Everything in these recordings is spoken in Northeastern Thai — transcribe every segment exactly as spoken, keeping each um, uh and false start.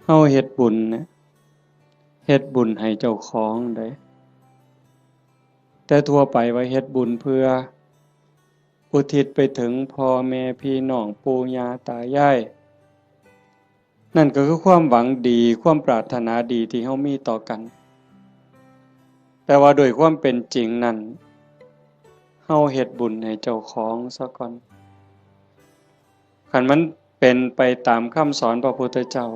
เฮาเฮ็ดบุญเนี่ย เฮ็ดบุญให้เจ้าของเด้ แต่ทั่วไปว่าเฮ็ดบุญเพื่ออุทิศไปถึงพ่อแม่พี่น้องปู่ย่าตายาย นั่นก็คือความหวังดี ความปรารถนาดีที่เฮามีต่อกัน แต่ว่าโดยความเป็นจริงนั้น เฮาเฮ็ดบุญให้เจ้าของซะก่อน คันมันเป็นไปตามคำสอนพระพุทธเจ้า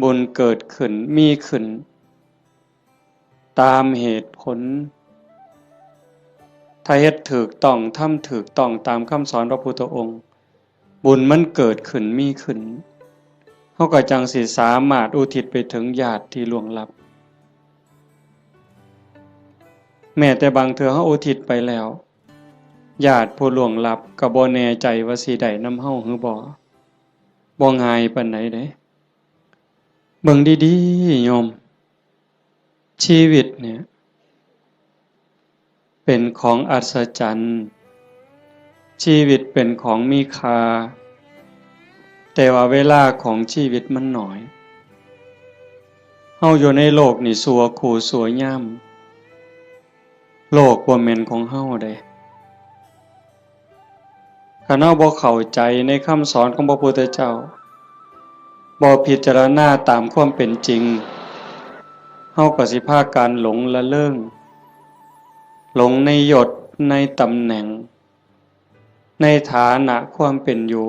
บุญเกิดขึ้น มีขึ้น ตามเหตุผล ถ้าเฮ็ดถูกต้อง ทำถูกต้องตามคำสอนพระพุทธองค์ บุญมันเกิดขึ้น มีขึ้น เฮาก็จั่งสิสามารถอุทิศไปถึงญาติที่ล่วงลับ แม้แต่บางเทื่อเฮาอุทิศไปแล้ว ญาติผู้ล่วงลับก็บ่แน่ใจว่าสิได้นำเฮาหรือบ่ บ่ง่ายปานใดเด้ เบิ่งดีๆ โยม ชีวิตเนี่ย เป็นของอัศจรรย์ ชีวิตเป็นของมีค่า แต่ว่าเวลาของชีวิตมันน้อย เฮาอยู่ในโลกนี่ชั่วคู่ชั่วยาม โลกบ่แม่นของเฮาเด้ คันเฮาบ่เข้าใจในคำสอนของพระพุทธเจ้า บ่พิจารณาตามความเป็นจริง เฮาก็สิพากันหลงละเริง หลงในยศ ในตำแหน่ง ในฐานะความเป็นอยู่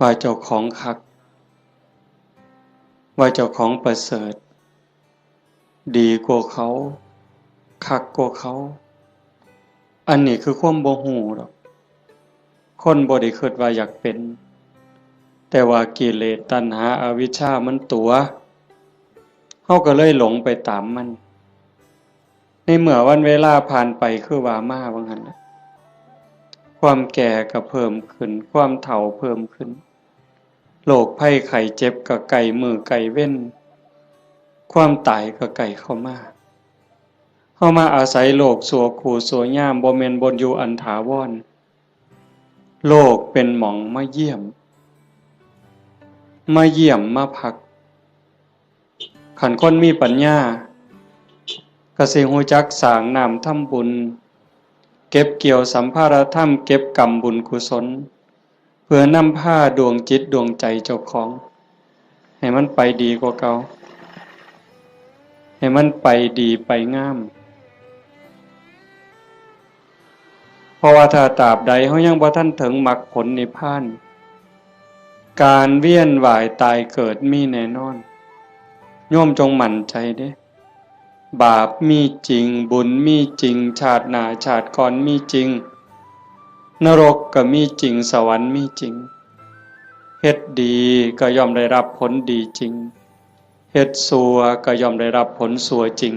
ว่าเจ้าของคัก ว่าเจ้าของประเสริฐ ดีกว่าเขา คักกว่าเขา อันนี้คือความบ่ฮู้ดอก คนบ่ได้คิดว่าอยากเป็น แต่ว่ากิเลสตัณหาอวิชชามันตั๋ว เฮาก็เลยหลงไปตามมัน ในเมื่อวันเวลาผ่านไปคือว่ามาว่าหั่นน่ะ ความแก่ก็เพิ่มขึ้น ความเฒ่าเพิ่มขึ้น โรคภัยไข้เจ็บก็ใกล้มื้อใกล้เว็น ความตายก็ใกล้เข้ามา เฮามาอาศัยโลกชั่วคู่ชั่วยาม บ่แม่นบ่อนอยู่อันถาวร โลกเป็นหม่องมาเยี่ยม มาเยี่ยมมาพัก คันคนมีปัญญา ก็สิฮู้จักสร้างน้ำทำบุญ เก็บเกี่ยวสัมภาระธรรม เก็บกำบุญกุศล เพื่อนำพาดวงจิตดวงใจเจ้าของ ให้มันไปดีกว่าเก่า ให้มันไปดีไปงาม เพราะว่าถ้าตราบใดเฮายังบ่ทันถึงมรรคผลนิพพาน การเวียนว่ายตายเกิดมีแน่นอน โยมจงมั่นใจเด้ บาปมีจริง บุญมีจริง ชาติหน้าชาติก่อนมีจริง นรกก็มีจริง สวรรค์มีจริง เฮ็ดดีก็ย่อมได้รับผลดีจริง เฮ็ดชั่วก็ย่อมได้รับผลชั่วจริง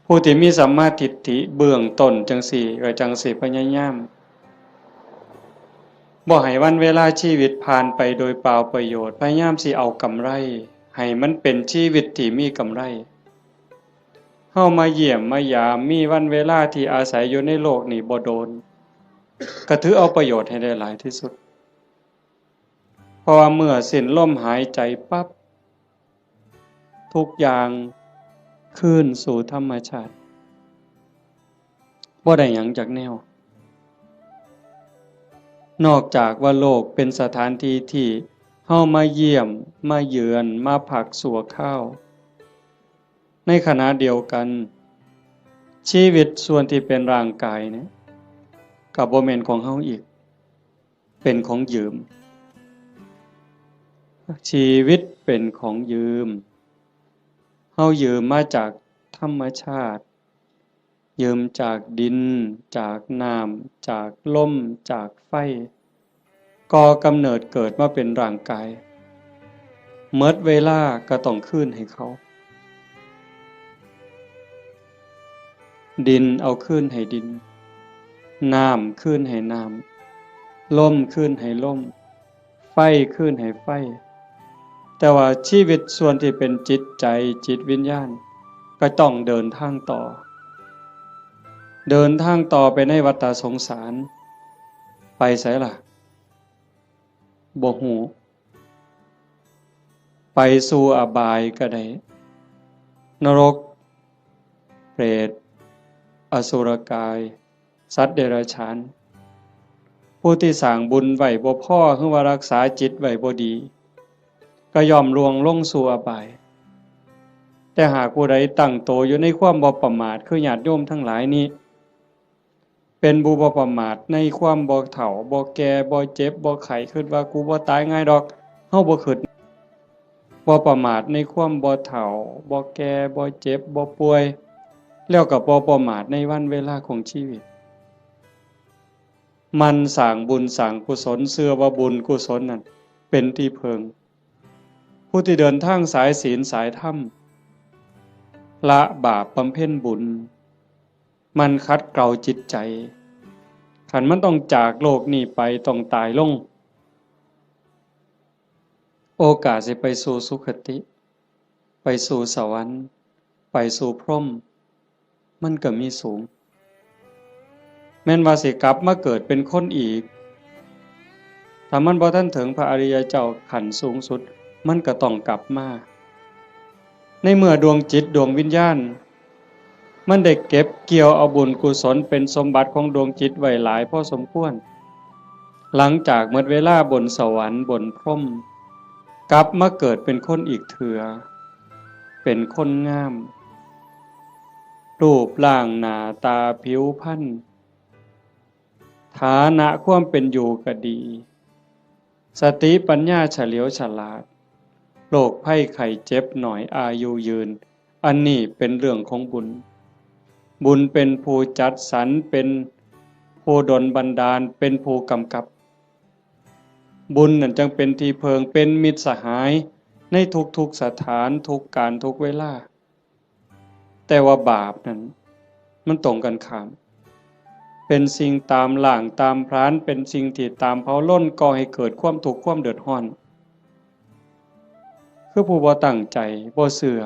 ผู้ที่มีสัมมาทิฏฐิเบื้องต้นจั่งซี้ ก็จั่งสิพยายาม บ่ให้วันเวลาชีวิตผ่านไปโดยเปล่าประโยชน์ พยายามสิเอากำไร ให้มันเป็นชีวิตที่มีกำไร เฮามาเยี่ยมมายาม มีวันเวลาที่อาศัยอยู่ในโลกนี้บ่โดน ก็ถือเอาประโยชน์ให้ได้หลายที่สุด เพราะว่าเมื่อสิ้นลมหายใจปั๊บ ทุกอย่างคืนสู่ธรรมชาติ บ่ได้หยังจักแนว นอกจากว่าโลกเป็นสถานที่ที่เฮามาเยี่ยม มาเยือน มาพักชั่วคราว ในขณะเดียวกัน ชีวิตส่วนที่เป็นร่างกายเนี่ย ก็บ่แม่นของเฮาอีก เป็นของยืม ชีวิตเป็นของยืม เฮายืมมาจากธรรมชาติ ยืมจากดิน จากน้ำ จากลม จากไฟ ก่อกำเนิดเกิดมาเป็นร่างกาย หมดเวลาก็ต้องคืนให้เขา ดินเอาคืนให้ดิน น้ำคืนให้น้ำ ลมคืนให้ลม ไฟคืนให้ไฟ แต่ว่าชีวิตส่วนที่เป็นจิตใจ จิตวิญญาณ ก็ต้องเดินทางต่อ เดินทางต่อไปในวัฏสงสาร ไปไสล่ะ บ่ฮู้ ไปสู่อบายก็ได้ นรก เปรต อสุรกาย สัตว์เดรัจฉาน ผู้ที่สร้างบุญไว้บ่พอ หรือว่ารักษาจิตไว้บ่ดี ก็ย่อมล่วงลงสู่อบาย แต่หากผู้ใดตั้งโตอยู่ในความบ่ประมาท คือญาติโยมทั้งหลายนี้ เป็นผู้บ่ประมาทในความบ่เฒ่า บ่แก่ บ่เจ็บ บ่ไข้ คิดว่ากูบ่ตายง่ายดอก เฮาบ่คิด บ่ประมาทในความบ่เฒ่า บ่แก่ บ่เจ็บ บ่ป่วย แล้วก็บ่ประมาทในวันเวลาของชีวิต หมั่นสร้างบุญสร้างกุศล เชื่อว่าบุญกุศลนั่นเป็นที่พึ่ง ผู้ที่เดินทางสายศีลสายธรรม ละบาปบำเพ็ญบุญ หมั่นขัดเกลาจิตใจ คันมันต้องจากโลกนี้ไป ต้องตายลง โอกาสสิไปสู่สุคติ ไปสู่สวรรค์ ไปสู่พรหม มันก็มีสูง แม่นว่าสิกลับมาเกิดเป็นคนอีก ถ้ามันบ่ทันถึงพระอริยเจ้าขั้นสูงสุด มันก็ต้องกลับมา ในเมื่อดวงจิตดวงวิญญาณ มันได้เก็บเกี่ยวเอาบุญกุศลเป็นสมบัติของดวงจิตไว้หลายพอสมควร หลังจากหมดเวลาบนสวรรค์บนพรหม กลับมาเกิดเป็นคนอีกเทื่อ เป็นคนงาม รูปร่างหน้าตาผิวพรรณ ฐานะความเป็นอยู่ก็ดี สติปัญญาเฉลียวฉลาด โรคภัยไข้เจ็บน้อย อายุยืน อันนี้เป็นเรื่องของบุญ บุญเป็นผู้จัดสรร เป็นผู้ดลบันดาล เป็นผู้กำกับ บุญนั่นจังเป็นที่เพิ่ง เป็นมิตรสหายในทุกๆสถาน ทุกการ ทุกเวลา แต่ว่าบาปนั่น มันตรงกันข้าม เป็นสิ่งตามล้างตามผลาญ เป็นสิ่งที่ตามเผาลน ก่อให้เกิดความทุกข์ความเดือดร้อน คือผู้บ่ตั้งใจ บ่เชื่อ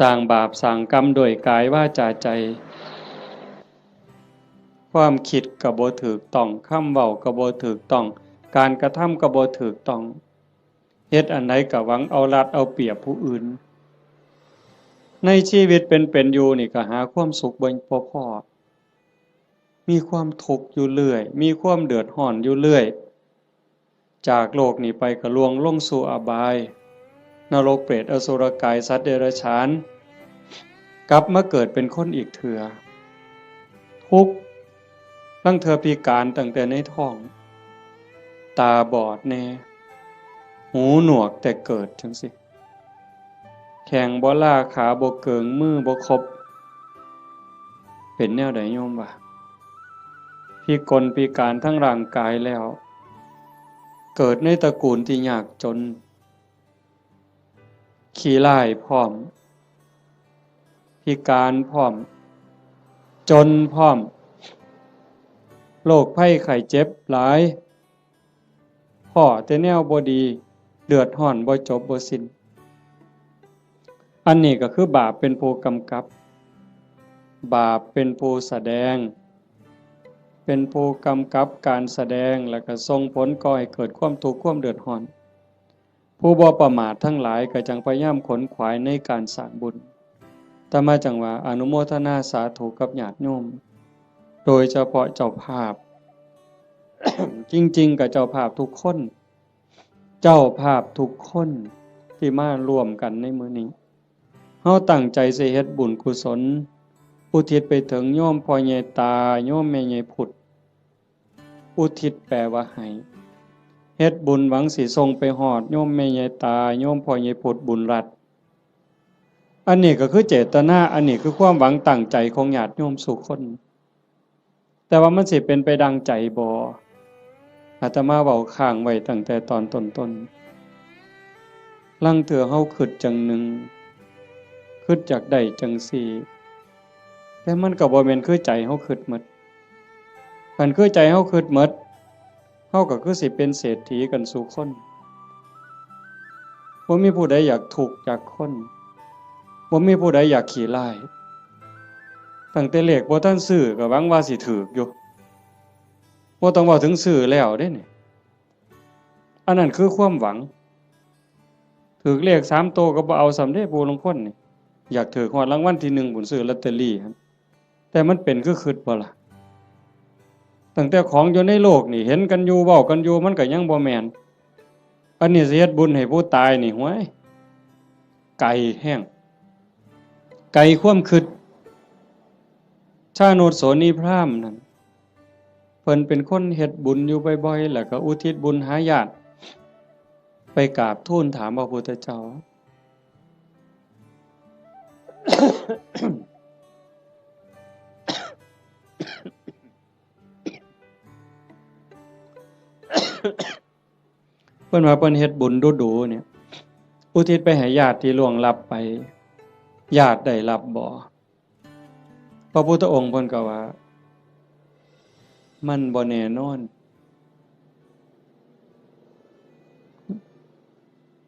สร้างบาปสร้างกรรมด้วยกายวาจาใจ ความคิดก็บ่ถูกต้อง คำเว้าก็บ่ถูกต้อง การกระทำก็บ่ถูกต้อง เฮ็ดอันใดก็หวังเอารัดเอาเปรียบผู้อื่น ในชีวิตเป็นเป็นอยู่นี่ก็หาความสุขบ่ บ่พ้อ มีความทุกข์อยู่เรื่อย มีความเดือดร้อนอยู่เรื่อย จากโลกนี้ไปก็ล่วงลงสู่อบาย นรกเปรตอสุรกายสัตว์เดรัจฉาน กลับมาเกิดเป็นคนอีกเทื่อ ทุกข์ ลางเทื่อพิการตั้งแต่ในท้อง ตาบอดแน่ หูหนวกแต่เกิดจั่งซี้ แข้งบ่ลา ขาบ่เกิง มือบ่ครบ เป็นแนวใดโยมวะ พิกลพิการทั้งร่างกายแล้ว เกิดในตระกูลที่ยากจน ขี้ร้ายพร้อม พิการพร้อม จนพร้อม โรคภัยไข้เจ็บหลาย พ้อแต่แนวบ่ดี เดือดร้อนบ่จบบ่สิ้น อันนี้ก็คือบาปเป็นผู้กำกับ บาปเป็นผู้แสดง เป็นผู้กำกับการแสดง แล้วก็ส่งผลก่อให้เกิดความทุกข์ความเดือดร้อน ผู้บ่ประมาททั้งหลายก็จังพยายามขนขวายในการสร้างบุญ อาตมาจังว่าอนุโมทนาสาธุกับญาติโยม โดยเฉพาะเจ้าภาพ จริงๆ ก็เจ้าภาพทุกคน เจ้าภาพทุกคนที่มาร่วมกันในมื้อนี้ เฮาตั้งใจสิเฮ็ดบุญกุศล อุทิศไปถึงโยมพ่อใหญ่ตา โยมแม่ใหญ่พุด อุทิศแปลว่าให้ เฮ็ดบุญหวังสิส่งไปฮอดโยมแม่ใหญ่ตา โยมพ่อใหญ่พุดบุญรัตน์ อันนี้ก็คือเจตนา อันนี้คือความหวังตั้งใจของญาติโยมสู่คน แต่ว่ามันสิเป็นไปดังใจบ่ อาตมาเว้าค้างไว้ตั้งแต่ตอนต้นๆ ลางเทื่อเฮาคิดจั่งหนึ่ง คิดอยากได้จั่งซี้ แต่มันก็บ่แม่นคือใจเฮาคิดหมด คันคือใจเฮาคิดหมด เฮาก็คือสิเป็นเศรษฐีกันสู่คน บ่มีผู้ใดอยากทุกข์จากคน บ่มีผู้ใดอยากขี้ร้าย ตั้งแต่เลขบ่ทันซื้อก็หวังว่าสิถูกอยู่ โอ บ่ต้องเว้าถึงซื้อแล้วเด้นี่ อันนั้นคือความหวัง ถืกเลขสามโตก็บ่เอาซ้ำเด้ ผู้ลางคนนี่ อยากถืกฮอดรางวัลที่หนึ่งพุ้น ซื้อลอตเตอรี่หั่น แต่มันเป็นคือคิดบ่ล่ะ ตั้งแต่ของอยู่ในโลกนี่ เห็นกันอยู่ เว้ากันอยู่ มันก็ยังบ่แม่น อันนี้สิเฮ็ดบุญให้ผู้ตายนี่ ห้วย ไกลแฮง ไกลความคิด ชาโนชโสนีพราหมณ์นั่น เพิ่นเป็นคนเฮ็ดบุญอยู่บ่อยๆ แล้วก็อุทิศบุญหาญาติ ไปกราบทูลถามพระพุทธเจ้า เพิ่นว่าเพิ่นเฮ็ดบุญดูๆ เนี่ย อุทิศไปให้ญาติที่ล่วงลับไป ญาติได้รับบ่ พระพุทธองค์เพิ่นก็ว่า มันบ่แน่นอน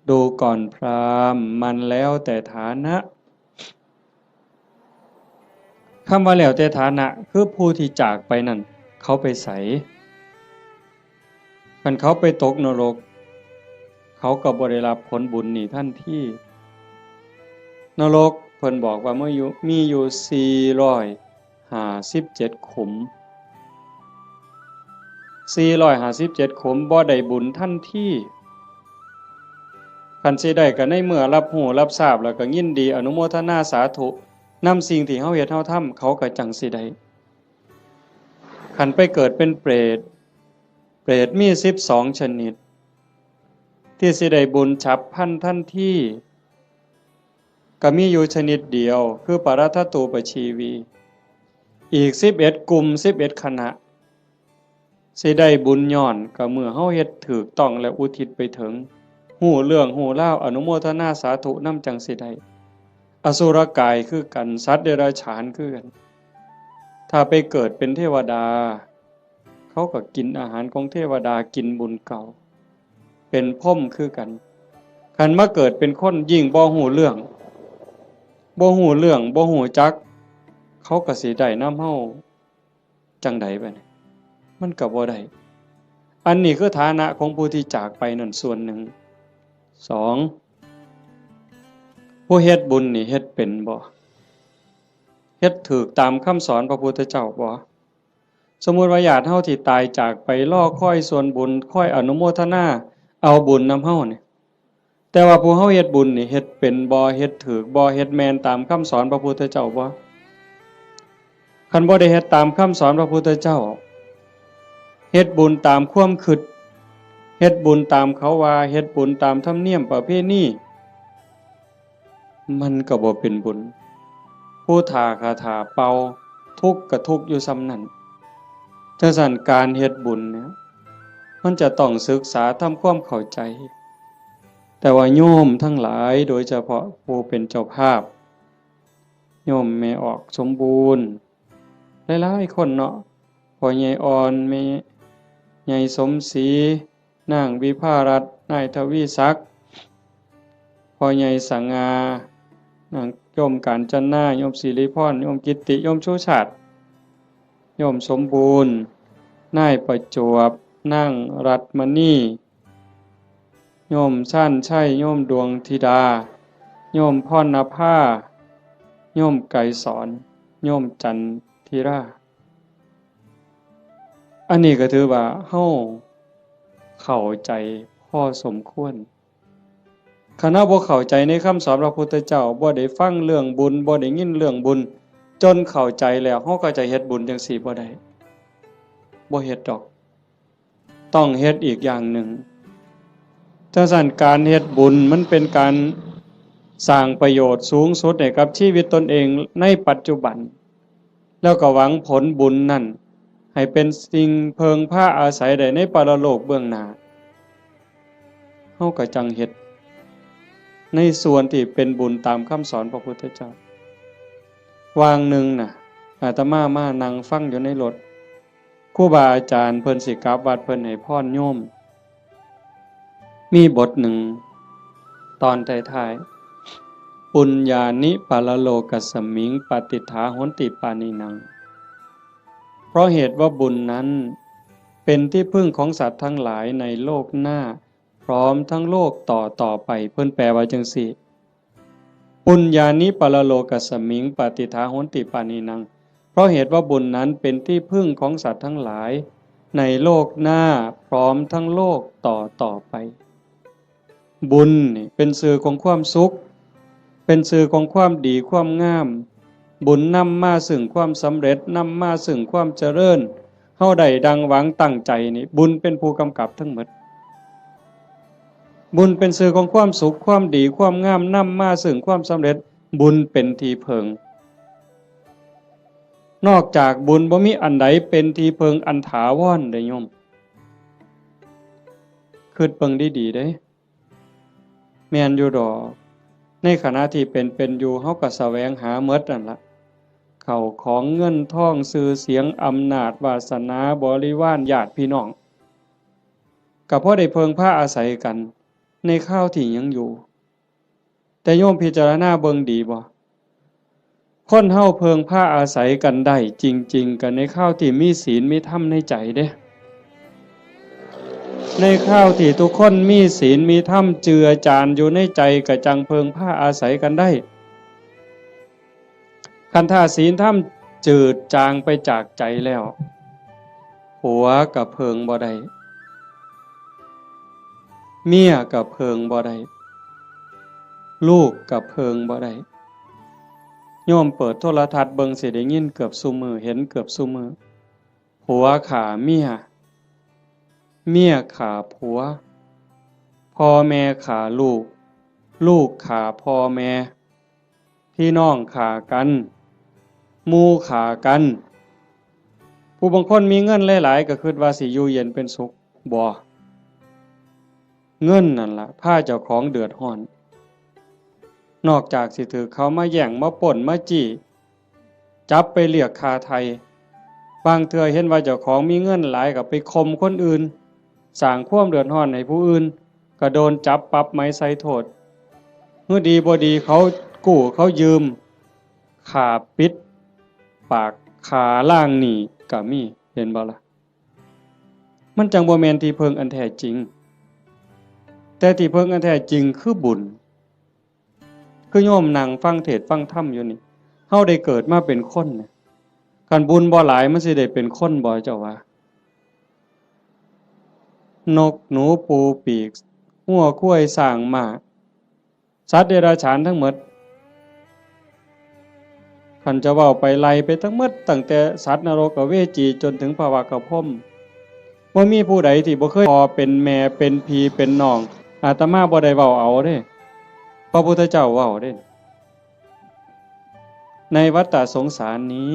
ดูก่อนพราหมณ์ มันแล้วแต่ฐานะ คำว่าแล้วแต่ฐานะ คือผู้ที่จากไปนั่น เขาไปไส คันเขาไปตกนรก เขาก็บ่ได้รับผลบุญนี่ทันที นรกเพิ่นบอกว่ามีอยู่ มีอยู่สี่ร้อยห้าสิบเจ็ดขุม สี่ร้อยห้าสิบเจ็ดขุม บ่ได้บุญทันที คันสิได้ก็ในเมื่อรับรู้รับทราบแล้วก็ยินดีอนุโมทนาสาธุนำสิ่งที่เฮาเฮ็ดเฮาทำ เขาก็จั่งสิได้ คันไปเกิดเป็นเปรต เปรตมีสิบสองชนิด ที่สิได้บุญฉับพลันทันที ก็มีอยู่ชนิดเดียว คือปรัตถตูปชีวี อีกสิบเอ็ดกลุ่ม สิบเอ็ดคณะ สิได้บุญย้อนก็เมื่อเฮาเฮ็ดถูกต้องและอุทิศไปถึง ฮู้เรื่องฮู้ราว อนุโมทนาสาธุนำจั่งสิได้ อสุรกายคือกัน สัตว์เดรัจฉานคือกัน ถ้าไปเกิดเป็นเทวดา เขาก็กินอาหารของเทวดา กินบุญเก่า เป็นพรหมคือกัน คันมาเกิดเป็นคนยิ่งบ่ฮู้เรื่อง บ่ฮู้เรื่อง บ่ฮู้จัก เขาก็สิได้นำเฮาจั่งใดบัดนี้ มันก็บ่ได้ อันนี้คือฐานะของผู้ที่จากไปนั่นส่วนหนึ่ง สอง ผู้เฮ็ดบุญนี่เฮ็ดเป็นบ่ เฮ็ดถูกตามคำสอนพระพุทธเจ้าบ่ สมมุติว่าญาติเฮาที่ตายจากไปรอคอยส่วนบุญ คอยอนุโมทนาเอาบุญนำเฮานี่ แต่ว่าผู้เฮาเฮ็ดบุญนี่เฮ็ดเป็นบ่ เฮ็ดถูกบ่ เฮ็ดแม่นตามคำสอนพระพุทธเจ้าบ่ คันบ่ได้เฮ็ดตามคำสอนพระพุทธเจ้า เฮ็ดบุญตามความคิด เฮ็ดบุญตามเขาว่า เฮ็ดบุญตามธรรมเนียมประเพณี มันก็บ่เป็นบุญ ผู้ถ้าคาถาเป่า ทุกข์ก็ทุกข์อยู่ส่ำนั้น จั่งซั้นการเฮ็ดบุญเนี่ย มันจะต้องศึกษาทำความเข้าใจ แต่ว่าโยมทั้งหลาย โดยเฉพาะผู้เป็นเจ้าภาพ โยมแม่ออกสมบูรณ์ หลายๆคนเนาะ พ่อใหญ่อ่อน แม่ใหญ่สมศรี นางวิภารัตน์ นายทวีศักดิ์ พ่อใหญ่สง่า นางโยมกาญจนา โยมสิริพร โยมกิตติ โยมชูชาติ โยมสมบูรณ์ นายประจวบ นางรัตน์มณี โยมชาญชัย โยมดวงธิดา โยมพรณภา โยมไกรสอน โยมจันทิรา อันนี้ก็ถือว่าเฮาเข้าใจพอสมควร คันเฮาบ่เข้าใจในคำสอนพระพุทธเจ้า บ่ได้ฟังเรื่องบุญ บ่ได้ยินเรื่องบุญ จนเข้าใจแล้ว เฮาก็จะเฮ็ดบุญจั่งซี้บ่ได้ บ่เฮ็ดดอก ต้องเฮ็ดอีกอย่างหนึ่ง จั่งซั้นการเฮ็ดบุญมันเป็นการสร้างประโยชน์สูงสุดให้กับชีวิตตนเองในปัจจุบัน แล้วก็หวังผลบุญนั่นให้เป็นสิ่งเพิ่งพาอาศัยได้ในปรโลกเบื้องหน้า เฮาก็จั่งเฮ็ดในส่วนที่เป็นบุญตามคำสอนพระพุทธเจ้า วางหนึ่งน่ะ อาตมามานั่งฟังอยู่ในรถ ครูบาอาจารย์เพิ่นสิกลับวัด เพิ่นให้พรโยม มีบทหนึ่ง ตอนท้ายๆ ปุญญานิปรโลกัสมิง ปาติฏฐาโหนติปาณินัง เพราะเหตุว่าบุญนั้น เป็นที่พึ่งของสัตว์ทั้งหลายในโลกหน้า พร้อมทั้งโลกต่อต่อไป เพิ่นแปลว่าจั่งซี้ ปุญญานิปรโลกัสมิง ปฏิฏฐาโหนติปาณีนัง เพราะเหตุว่าบุญนั้นเป็นที่พึ่งของสัตว์ทั้งหลาย ในโลกหน้าพร้อมทั้งโลกต่อต่อไป บุญนี่เป็นชื่อของความสุข เป็นชื่อของความดีความงาม บุญนำมาซึ่งความสำเร็จ นำมาซึ่งความเจริญ เฮาได้ดังหวังตั้งใจนี่ บุญเป็นผู้กำกับทั้งหมด บุญเป็นชื่อของความสุข ความดี ความงาม นำมาซึ่งความสำเร็จ บุญเป็นที่เพิ่ง นอกจากบุญบ่มีอันใดเป็นที่เพิ่งอันถาวรเด้โยม คิดเบิ่งดีๆเด้ แม่นอยู่ดอก ในขณะที่เป็นเป็นอยู่ เฮาก็แสวงหาหมดนั่นละ เข้าของเงินทอง ชื่อเสียง อำนาจ วาสนา บริวาร ญาติพี่น้อง ก็พอได้เพิ่งพาอาศัยกัน ในคราวที่ยังอยู่ แต่โยมพิจารณาเบิ่งดีบ่ คนเฮาเพิ่งพาอาศัยกันได้จริงๆ ก็ในคราวที่มีศีลมีธรรมในใจเด้ ในคราวที่ทุกคนมีศีลมีธรรมเจือจานอยู่ในใจ ก็จั่งเพิ่งพาอาศัยกันได้ คันถ้าศีลธรรมจืดจางไปจากใจแล้ว ผัวก็เพิ่งบ่ได้ เมียก็เพิ่งบ่ได้ ลูกก็เพิ่งบ่ได้ โยมเปิดโทรทัศน์เบิ่งสิได้ยินเกือบซุมื้อ เห็นเกือบซุมื้อ ผัวฆ่าเมีย เมียฆ่าผัว พ่อแม่ฆ่าลูก ลูกฆ่าพ่อแม่ พี่น้องฆ่ากัน หมู่ฆ่ากัน ผู้บางคนมีเงินหลายๆ ก็คิดว่าสิอยู่เย็นเป็นสุข บ่ เงินนั่นล่ะพาเจ้าของเดือดร้อน นอกจากสิถืกเขามาแย่ง มาปล้น มาจี้ จับไปเรียกค่าไถ่ บางเทื่อเห็นว่าเจ้าของมีเงินหลายก็ไปข่มคนอื่น สร้างความเดือดร้อนให้ผู้อื่น ก็โดนจับปรับใหม่ใส่โทษ เมื่อดีบ่ดีเขากู้เขายืม ฆ่าปิดปาก ฆ่าล้างหนี้ก็มี เห็นบ่ล่ะ มันจั่งบ่แม่นที่เพิ่งอันแท้จริง แต่ที่เพิ่งอันแท้จริงคือบุญ คือโยมนั่งฟังเทศน์ฟังธรรมอยู่นี่ เฮาได้เกิดมาเป็นคนเนี่ย คันบุญบ่หลายมันสิได้เป็นคนบ่เจ้าว่า นกหนูปูปีก งัวควายช้างม้า สัตว์เดรัจฉานทั้งหมด คันจะเว้าไปไล่ไปทั้งหมด ตั้งแต่สัตว์นรกอเวจีจนถึงพระวากพรหม บ่มีผู้ใดที่บ่เคยพ่อเป็นแม่เป็นพี่เป็นน้อง อาตมาบ่ได้เว้าเอาเด้ พระพุทธเจ้าเว้าเด้ ในวัฏฏะสงสารนี้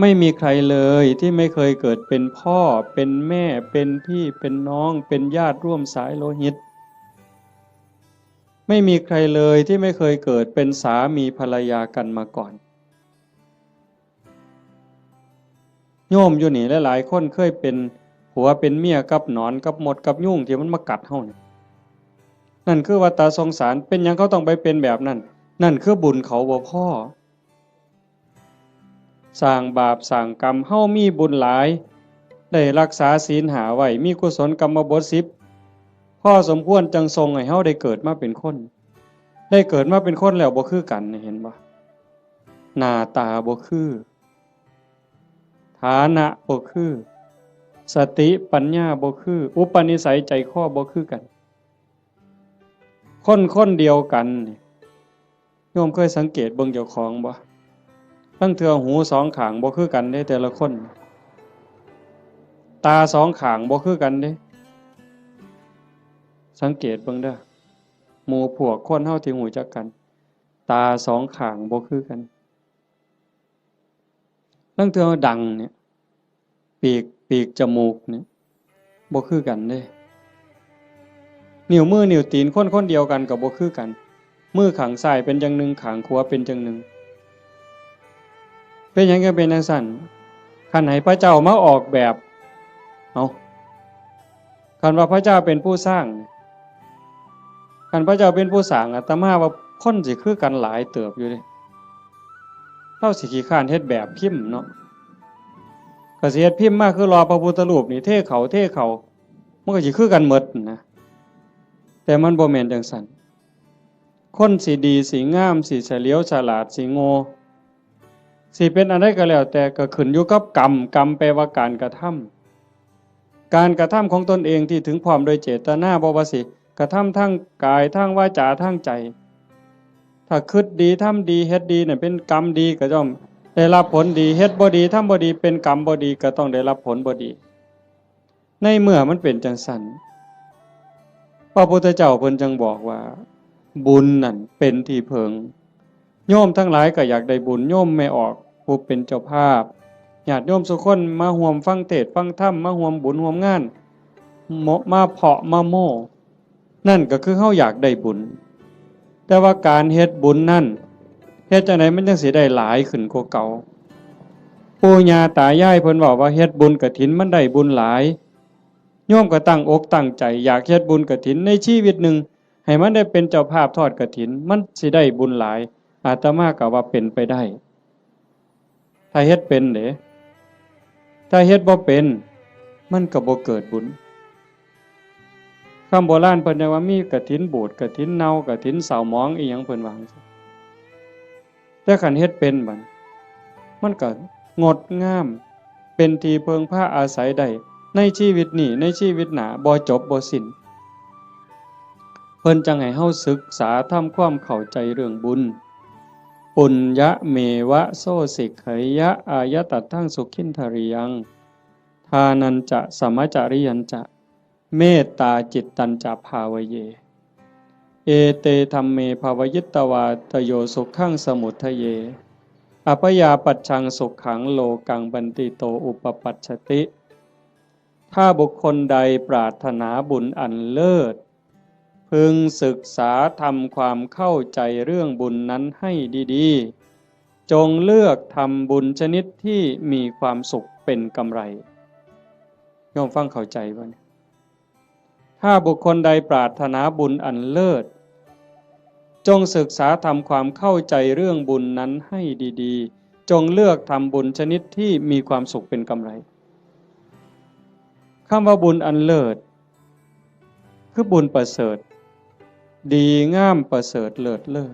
ไม่มีใครเลยที่ไม่เคยเกิดเป็นพ่อ เป็นแม่ เป็นพี่ เป็นน้อง เป็นญาติร่วมสายโลหิต ไม่มีใครเลยที่ไม่เคยเกิดเป็นสามีภรรยากันมาก่อน โยมอยู่นี่หลายๆคนเคยเป็นผัวเป็นเมียกับหนอนกับมดกับยุงที่มันมากัดเฮานี่ นั่นคือวัฏฏะสงสาร เป็นหยังเขาต้องไปเป็นแบบนั้น นั่นคือบุญเขาบ่พอ สร้างบาปสร้างกรรม เฮามีบุญหลาย ได้รักษาศีลห้าไว้ มีกุศลกรรมบทสิบ พอสมควรจั่งส่งให้เฮาได้เกิดมาเป็นคน ได้เกิดมาเป็นคนแล้วบ่คือกันนี่ เห็นบ่ หน้าตาบ่คือ ฐานะบ่คือ สติปัญญาบ่คือ อุปนิสัยใจคอบ่คือกัน คนคนเดียวกันนี่ โยมเคยสังเกตเบิ่งเจ้าของบ่ ลางเทื่อหูสองข้างบ่คือกันเด้ แต่ละคน ตาสองข้างบ่คือกันเด้ สังเกตเบิ่งเด้อ หมู่พวกคนเฮาที่รู้จักกัน ตาสองข้างบ่คือกัน ลางเทื่อดังเนี่ย ปีก ปีกจมูกเนี่ย บ่คือกันเด้ นิ้วมือนิ้วตีนคนคนเดียวกันก็บ่คือกัน มือข้างซ้ายเป็นจั่งหนึ่ง ข้างขวาเป็นจั่งหนึ่ง เป็นหยังจั่งเป็นจั่งซั้น คันให้พระเจ้ามาออกแบบ เอ้า คันว่าพระเจ้าเป็นผู้สร้าง คันพระเจ้าเป็นผู้สร้าง อาตมาว่าคนสิคือกันหลายเติบอยู่เด้ ลาวสิขี้คร้านเฮ็ดแบบพิมพ์เนาะ ก็สิเฮ็ดพิมพ์มาคือหล่อพระพุทธรูปนี่ เทเข้า เทเข้า มันก็สิคือกันหมดนะ แต่มันบ่แม่นจั่งซั้น คนสิดี สิงาม สิเฉลียวฉลาด สิโง่ สิเป็นอันใดก็แล้วแต่ ก็ขึ้นอยู่กับกรรม กรรมแปลว่าการกระทำ การกระทำของตนเองที่ถึงพร้อมโดยเจตนา บ่ว่าสิกระทำทางกาย ทางวาจา ทางใจ ถ้าคิดดี ทำดี เฮ็ดดีเนี่ยเป็นกรรมดี ก็ย่อมได้รับผลดี เฮ็ดบ่ดี ทำบ่ดี เป็นกรรมบ่ดี ก็ต้องได้รับผลบ่ดี ในเมื่อมันเป็นจั่งซั้น พระพุทธเจ้าเพิ่นจั่งบอกว่า บุญนั่นเป็นที่เพิง โยมทั้งหลายก็อยากได้บุญ โยมแม่ออกผู้เป็นเจ้าภาพ ญาติโยมสุคนมาร่วมฟังเทศน์ฟังธรรม มาร่วมบุญร่วมงาน โม- มาเพาะมาโม้ นั่นก็คือเฮาอยากได้บุญ แต่ว่าการเฮ็ดบุญนั่น เฮ็ดจั่งใดมันจั่งสิได้หลายขึ้นกว่าเก่า ปู่ย่าตายายเพิ่นเว้าว่าเฮ็ดบุญกฐินมันได้บุญหลาย โยมก็ตั้งอกตั้งใจอยากเฮ็ดบุญกฐินในชีวิตหนึ่ง ให้มันได้เป็นเจ้าภาพทอดกฐิน มันสิได้บุญหลาย อาตมาก็ว่าเป็นไปได้ ถ้าเฮ็ดเป็นเด้ ถ้าเฮ็ดบ่เป็น มันก็บ่เกิดบุญ คำโบราณเพิ่นเรียกว่ามีกฐินบูด กฐินเน่า กฐินเศร้าหมอง อีหยังเพิ่นว่าจั่งซี้ แต่คันเฮ็ดเป็นบัด มันก็งดงาม เป็นที่เพิ่งพาอาศัยได้ ในชีวิตนี้ ในชีวิตหน้า บ่จบบ่สิ้น เพิ่นจั่งให้เฮาศึกษาทำความเข้าใจเรื่องบุญ ปุญญะเมวะโสสิกขยะ อายะตัตถังสุขินทริยัง ทานัญจะ สมะจริยัญจะ เมตตาจิตตัญจะ ภาวะเย เอเตธัมเม ภาวะยิตวา ตโยสุขังสมุททะเย อัพยาปัชชังสุขัง โลกังบันติโต อุปปัชชติ ถ้าบุคคลใดปรารถนาบุญอันเลิศ พึงศึกษาทำความเข้าใจเรื่องบุญนั้นให้ดีๆ จงเลือกทำบุญชนิดที่มีความสุขเป็นกำไร โยมฟังเข้าใจบ่เนี่ย ถ้าบุคคลใดปรารถนาบุญอันเลิศ จงศึกษาทำความเข้าใจเรื่องบุญนั้นให้ดีๆ จงเลือกทำบุญชนิดที่มีความสุขเป็นกำไร คำว่าบุญอันเลิศ คือบุญประเสริฐ ดีงามประเสริฐเลิศเลอ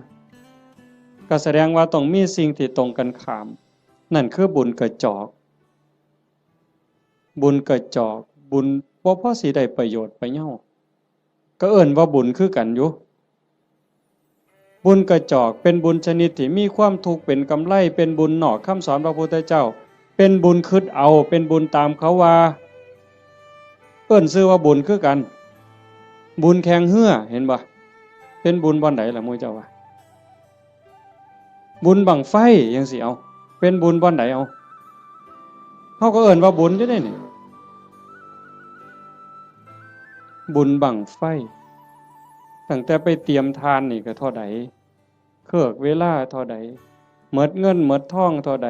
ก็แสดงว่าต้องมีสิ่งที่ตรงกันข้าม นั่นคือบุญกระจอก บุญกระจอก บุญบ่พอสิได้ประโยชน์ประเยา ก็เอิ้นว่าบุญคือกันอยู่ บุญกระจอกเป็นบุญชนิดที่มีความทุกข์เป็นกำไร เป็นบุญนอกคำสอนพระพุทธเจ้า เป็นบุญคิดเอา เป็นบุญตามเขาว่า เอิ้นชื่อว่าบุญคือกัน บุญแข่งเฮือ เห็นบ่ เป็นบุญบ่อนใดล่ะหมู่เจ้าว่า บุญบั้งไฟจั่งซี้ เอา เป็นบุญบ่อนใด เอา เฮาก็เอิ้นว่าบุญอยู่เด้นี่ บุญบั้งไฟ ตั้งแต่ไปเตรียมถ่านนี่ก็เท่าใด เคิกเวลาเท่าใด หมดเงินหมดทองเท่าใด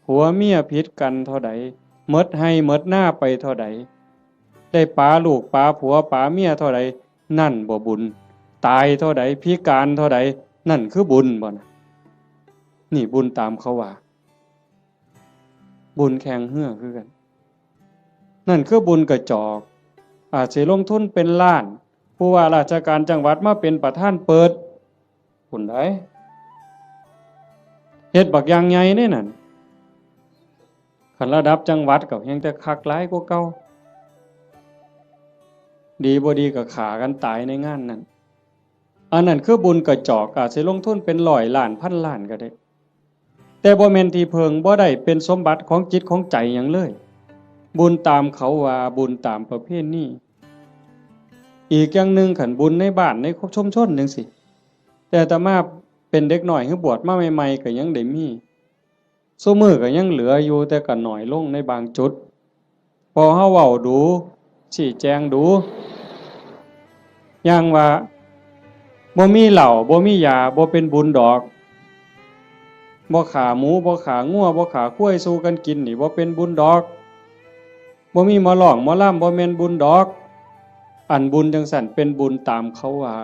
ผัวเมียผิดกันเท่าใด หมดไฮ่หมดนาไปเท่าใด ได้ป๋าลูกป๋าผัวป๋าเมียเท่าใด นั่นบ่บุญ ตายเท่าใด พิการเท่าใด นั่นคือบุญบ่นะ นี่บุญตามเขาว่า บุญแข่งเฮือคือกัน นั่นคือบุญกระจอก อาจสิลงทุนเป็นล้าน ผู้ว่าราชการจังหวัดมาเป็นประธานเปิด พุ้นใด๋ เฮ็ดบักอย่างใหญ่เด้นั่น คันระดับจังหวัดก็แฮ่งแต่คักหลายกว่าเก่า ดีบ่ดีก็ฆ่ากันตายในงานนั่น อันนั้นคือบุญกระจอก อาจสิลงทุนเป็นร้อยล้านพันล้านก็ได้ แต่บ่แม่นที่เพิ่ง บ่ได้เป็นสมบัติของจิตของใจหยังเลย บุญตามเขาว่า บุญตามประเพณี อีกอย่างหนึ่ง คันบุญในบ้านในชุมชนจั่งซี้ แต่อาตมาเป็นเด็กน้อย คือบวชมาใหม่ๆ ก็ยังได้มี ซุมื้อก็ยังเหลืออยู่ แต่ก็น้อยลงในบางจุด พอเฮาเว้าดู๋ ชี้แจงดู๋ อย่างว่า บ่มีเหล้า บ่มียา บ่เป็นบุญดอก บ่ฆ่าหมู บ่ฆ่างัว บ่ฆ่าควายสู่กันกินนี่ บ่เป็นบุญดอก บ่มีหมอร้องหมอลำ บ่แม่นบุญดอก อันบุญจั่งซั้นเป็นบุญตามเขาว่า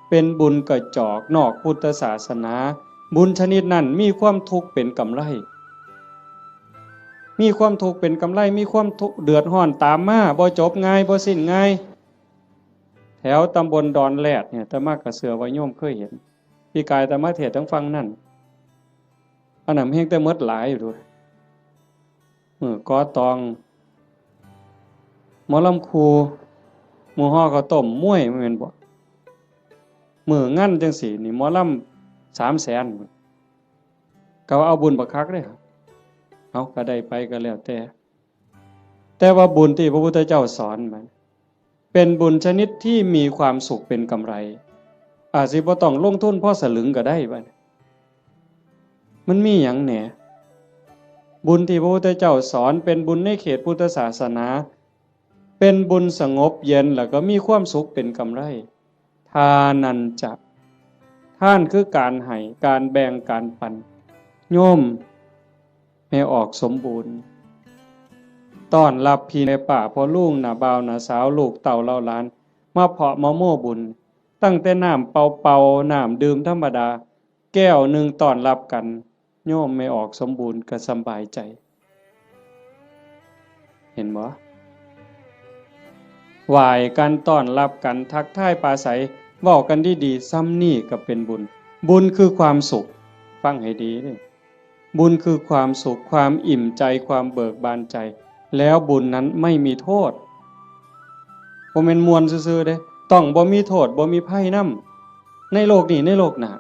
เป็นบุญกระจอกนอกพุทธศาสนา บุญชนิดนั้นมีความทุกข์เป็นกำไร มีความทุกข์เป็นกำไร มีความทุกข์เดือดร้อนตามมา บ่จบง่าย บ่สิ้นง่าย แถวตำบลดอนแรดเนี่ย อาตมาก็เชื่อว่าโยมเคยเห็น ปีกายอาตมาเทศน์ทางฝั่งนั่น อันนั้นแฮงแต่หมดหลายอยู่เด้อ มื้อก่อตอง หมอลำครู มื้อห่อข้าวต้ม มวย แม่นบ่ มื้องานจั่งซี้นี่ หมอลำสามแสน ก็ว่าเอาบุญบักคักเด้ เอา ก็ได้ไปก็แล้วแต่ แต่ว่าบุญที่พระพุทธเจ้าสอนมัน เป็นบุญชนิดที่มีความสุขเป็นกำไร อาจสิบ่ต้องลงทุนพอสลึงก็ได้บัดนี้ มันมีหยังแหน่ บุญที่พระพุทธเจ้าสอนเป็นบุญในเขตพุทธศาสนา เป็นบุญสงบเย็นแล้วก็มีความสุขเป็นกำไร ทานัญจะ ทานคือการให้ การแบ่ง การปัน โยมแม่ออกสมบูรณ์ ต้อนรับพี่แม่ป้าพ่อลุงน้าบ่าวน้าสาว ลูกเต้าเหล่าหลาน มาเพาะมาโม้บุญ ตั้งแต่น้ำเปล่าๆ น้ำดื่มธรรมดา แก้วหนึ่งต้อนรับกัน โยมแม่ออกสมบูรณ์ก็สำบายใจ เห็นบ่ ไหว้กัน ต้อนรับกัน ทักทายปราศรัย เว้ากันดีๆ ส่ำนี้ก็เป็นบุญ บุญคือความสุข ฟังให้ดีเด้อ บุญคือความสุข ความอิ่มใจ ความเบิกบานใจ แล้วบุญนั้นไม่มีโทษ บ่แม่นม่วนซื่อๆเด้ ต้องบ่มีโทษ บ่มีภัยนำ ในโลกนี้ ในโลกหน้า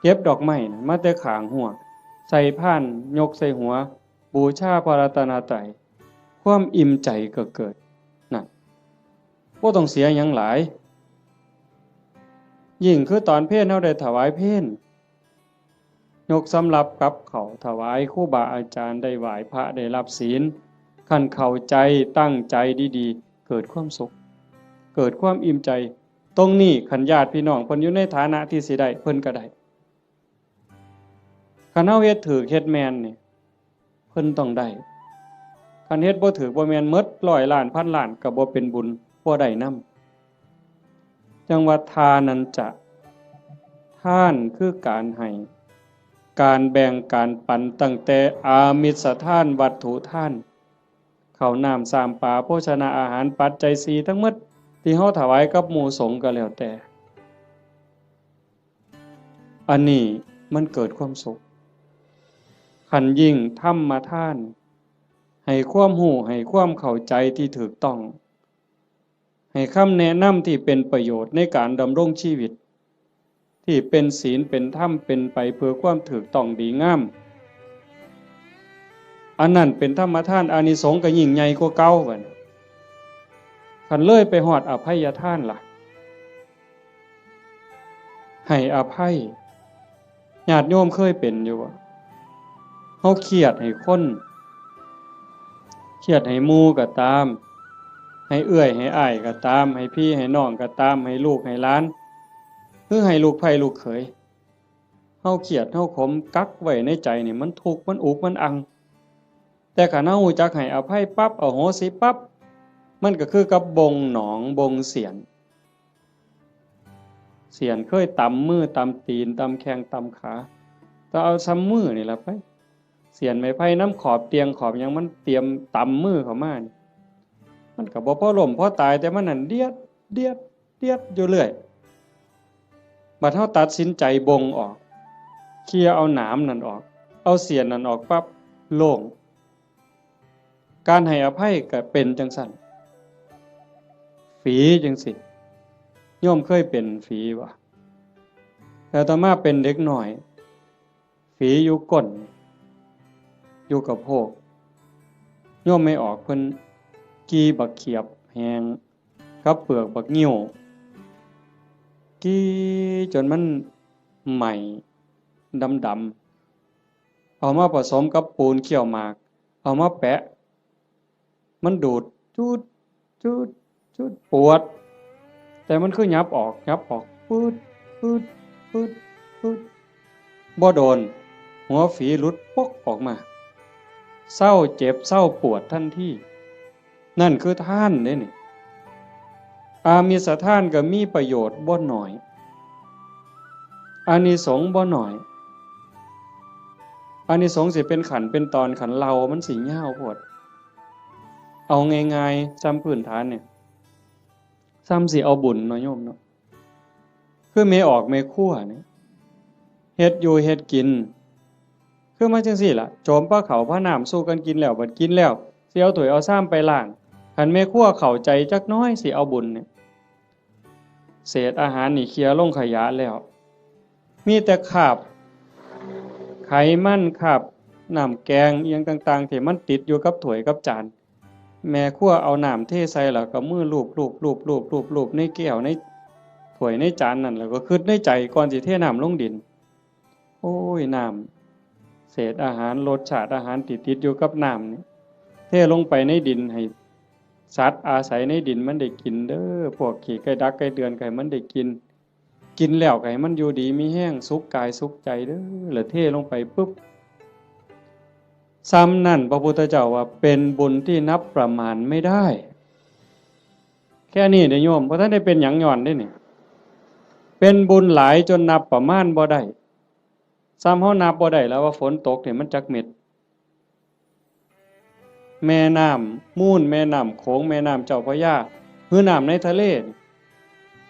เก็บดอกไม้นะ มาแต่ข้างฮั้ว ใส่พาน ยกใส่หัว บูชาพระรัตนตรัย ความอิ่มใจก็เกิด นั่น บ่ต้องเสียหยังหลาย ยิ่งคือตอนเพลเฮาได้ถวายเพล ยกสำรับกับข้าวถวายครูบาอาจารย์ ได้ไหว้พระ ได้รับศีล คันเข้าใจ ตั้งใจดีๆ เกิดความสุข เกิดความอิ่มใจ ตรงนี้คันญาติพี่น้องเพิ่นอยู่ในฐานะที่สิได้ เพิ่นก็ได้ คันเฮาเฮ็ดถูก เฮ็ดแม่นนี่ เพิ่นต้องได้ คันเฮ็ดบ่ถูกบ่แม่น หมดร้อยล้าน พันล้าน ก็บ่เป็นบุญ บ่ได้นำ จั่งว่าทานัญจะ ทานคือการให้ การแบ่ง การปัน ตั้งแต่อามิสทาน วัตถุทาน ข้าวน้ำ ซ้ำปลา โภชนาอาหาร ปัจจัยสี่ทั้งหมด ที่เฮาถวายกับหมู่สงฆ์ก็แล้วแต่ อันนี้มันเกิดความสุข คันยิ่งธรรมทาน ให้ความรู้ ให้ความเข้าใจที่ถูกต้อง ให้คำแนะนำที่เป็นประโยชน์ในการดำรงชีวิต ที่เป็นศีล เป็นธรรม เป็นไปเพื่อความถูกต้องดีงาม อันนั้นเป็นธรรมทาน อานิสงส์ก็ยิ่งใหญ่กว่าเก่าบัดนี้ คันเลยไปฮอดอภัยทานล่ะ ให้อภัย ญาติโยมเคยเป็นอยู่บ่ เฮาเครียดให้คน เครียดให้หมู่ก็ตาม ให้เอื้อยให้อ้ายก็ตาม ให้พี่ให้น้องก็ตาม ให้ลูกให้หลาน หรือให้ลูกใผลูกเขย เฮาเครียด เฮาขม กักไว้ในใจนี่ มันทุกข์ มันอุก มันอัง แต่คันเฮารู้จักให้อภัยปั๊บ อโหสิปั๊บ มันก็คือกับบ่งหนอง บ่งเสี้ยน เสี้ยนเคยตำมือ ตำตีน ตำแข้ง ตำขา ก็เอาส่ำมือนี่ล่ะไป เสี้ยนไม้ไผ่นำขอบเตียงขอบหยัง มันเตรียมตำมือเข้ามานี่ มันก็บ่พอล้มพอตาย แต่มันนั่นเดียด เดียด เดียดอยู่เรื่อย บัดเฮาตัดสินใจบ่งออก เคลียร์เอาหนามนั่นออก เอาเสี้ยนนั่นออกปั๊บ โล่ง การให้อภัยก็เป็นจั่งซั้น ฝีจั่งซี้ โยมเคยเป็นฝีบ่ แต่อาตมาเป็นเด็กน้อย ฝีอยู่ก้น อยู่กะโพก โยมแม่ออกเพิ่นขี่บักเขียบแห้ง กับเปลือกบักงิ้ว ขี่จนมันไหม้ดำๆ เอามาผสมกับปูนเคี่ยวหมาก เอามาแปะ มันดูด จูด จูด จูด ปวด แต่มันคือหยับออก หยับออก ปืด ปืด ปืด ปืด บ่โดน หัวฝีหลุดปกออกมา เซาเจ็บ เซาปวดทันที นั่นคือทานเด้นี่ อามิสทานก็มีประโยชน์บ่น้อย อานิสงส์บ่น้อย อานิสงส์สิเป็นขั้นเป็นตอน คันเล่ามันสิยาวโพด เอาง่ายๆ ส่ำพื้นฐานเนี่ย ส่ำสิเอาบุญเนาะโยมเนาะ คือแม่ออกแม่ครัวเนี่ย เฮ็ดอยู่เฮ็ดกิน คือมาจั่งซี้ล่ะ โจมปาข้าวปาน้ำสู่กันกินแล้ว บัดกินแล้ว สิเอาถ้วยเอาชามไปล้าง คันแม่ครัวเข้าใจจักหน่อย สิเอาบุญเนี่ย เศษอาหารนี่เคลียร์ลงขยะแล้ว มีแต่คราบไขมัน คราบน้ำแกงอิหยังต่างๆ ที่มันติดอยู่กับถ้วยกับจาน แม่ครัวเอาน้ำเทใส่แล้วก็มือลูบๆๆๆๆในแก้วในถ้วยในจานนั่น แล้วก็คิดในใจก่อนสิเทน้ำลงดิน โอ้ย น้ำ เศษอาหาร รสชาติอาหารที่ติดอยู่กับน้ำนี่ เทลงไปในดินให้สัตว์อาศัยในดินมันได้กินเด้อ พวกขี้ไก่ดักไก่เดือนก็ให้มันได้กิน กินแล้วก็ให้มันอยู่ดีมีแฮง สุขกายสุขใจเด้อ แล้วเทลงไปปุ๊บ ส่ำนั่นพระพุทธเจ้าว่าเป็นบุญที่นับประมาณไม่ได้ แค่นี้เด้อโยม บ่ทันได้เป็นหยังย้อนเด้นี่ เป็นบุญหลายจนนับประมาณบ่ได้ ส่ำเฮานับบ่ได้แล้วว่าฝนตกนี่มันจักเม็ด แม่น้ำมูล แม่น้ำโขง แม่น้ำเจ้าพระยา หรือน้ำในทะเลนี่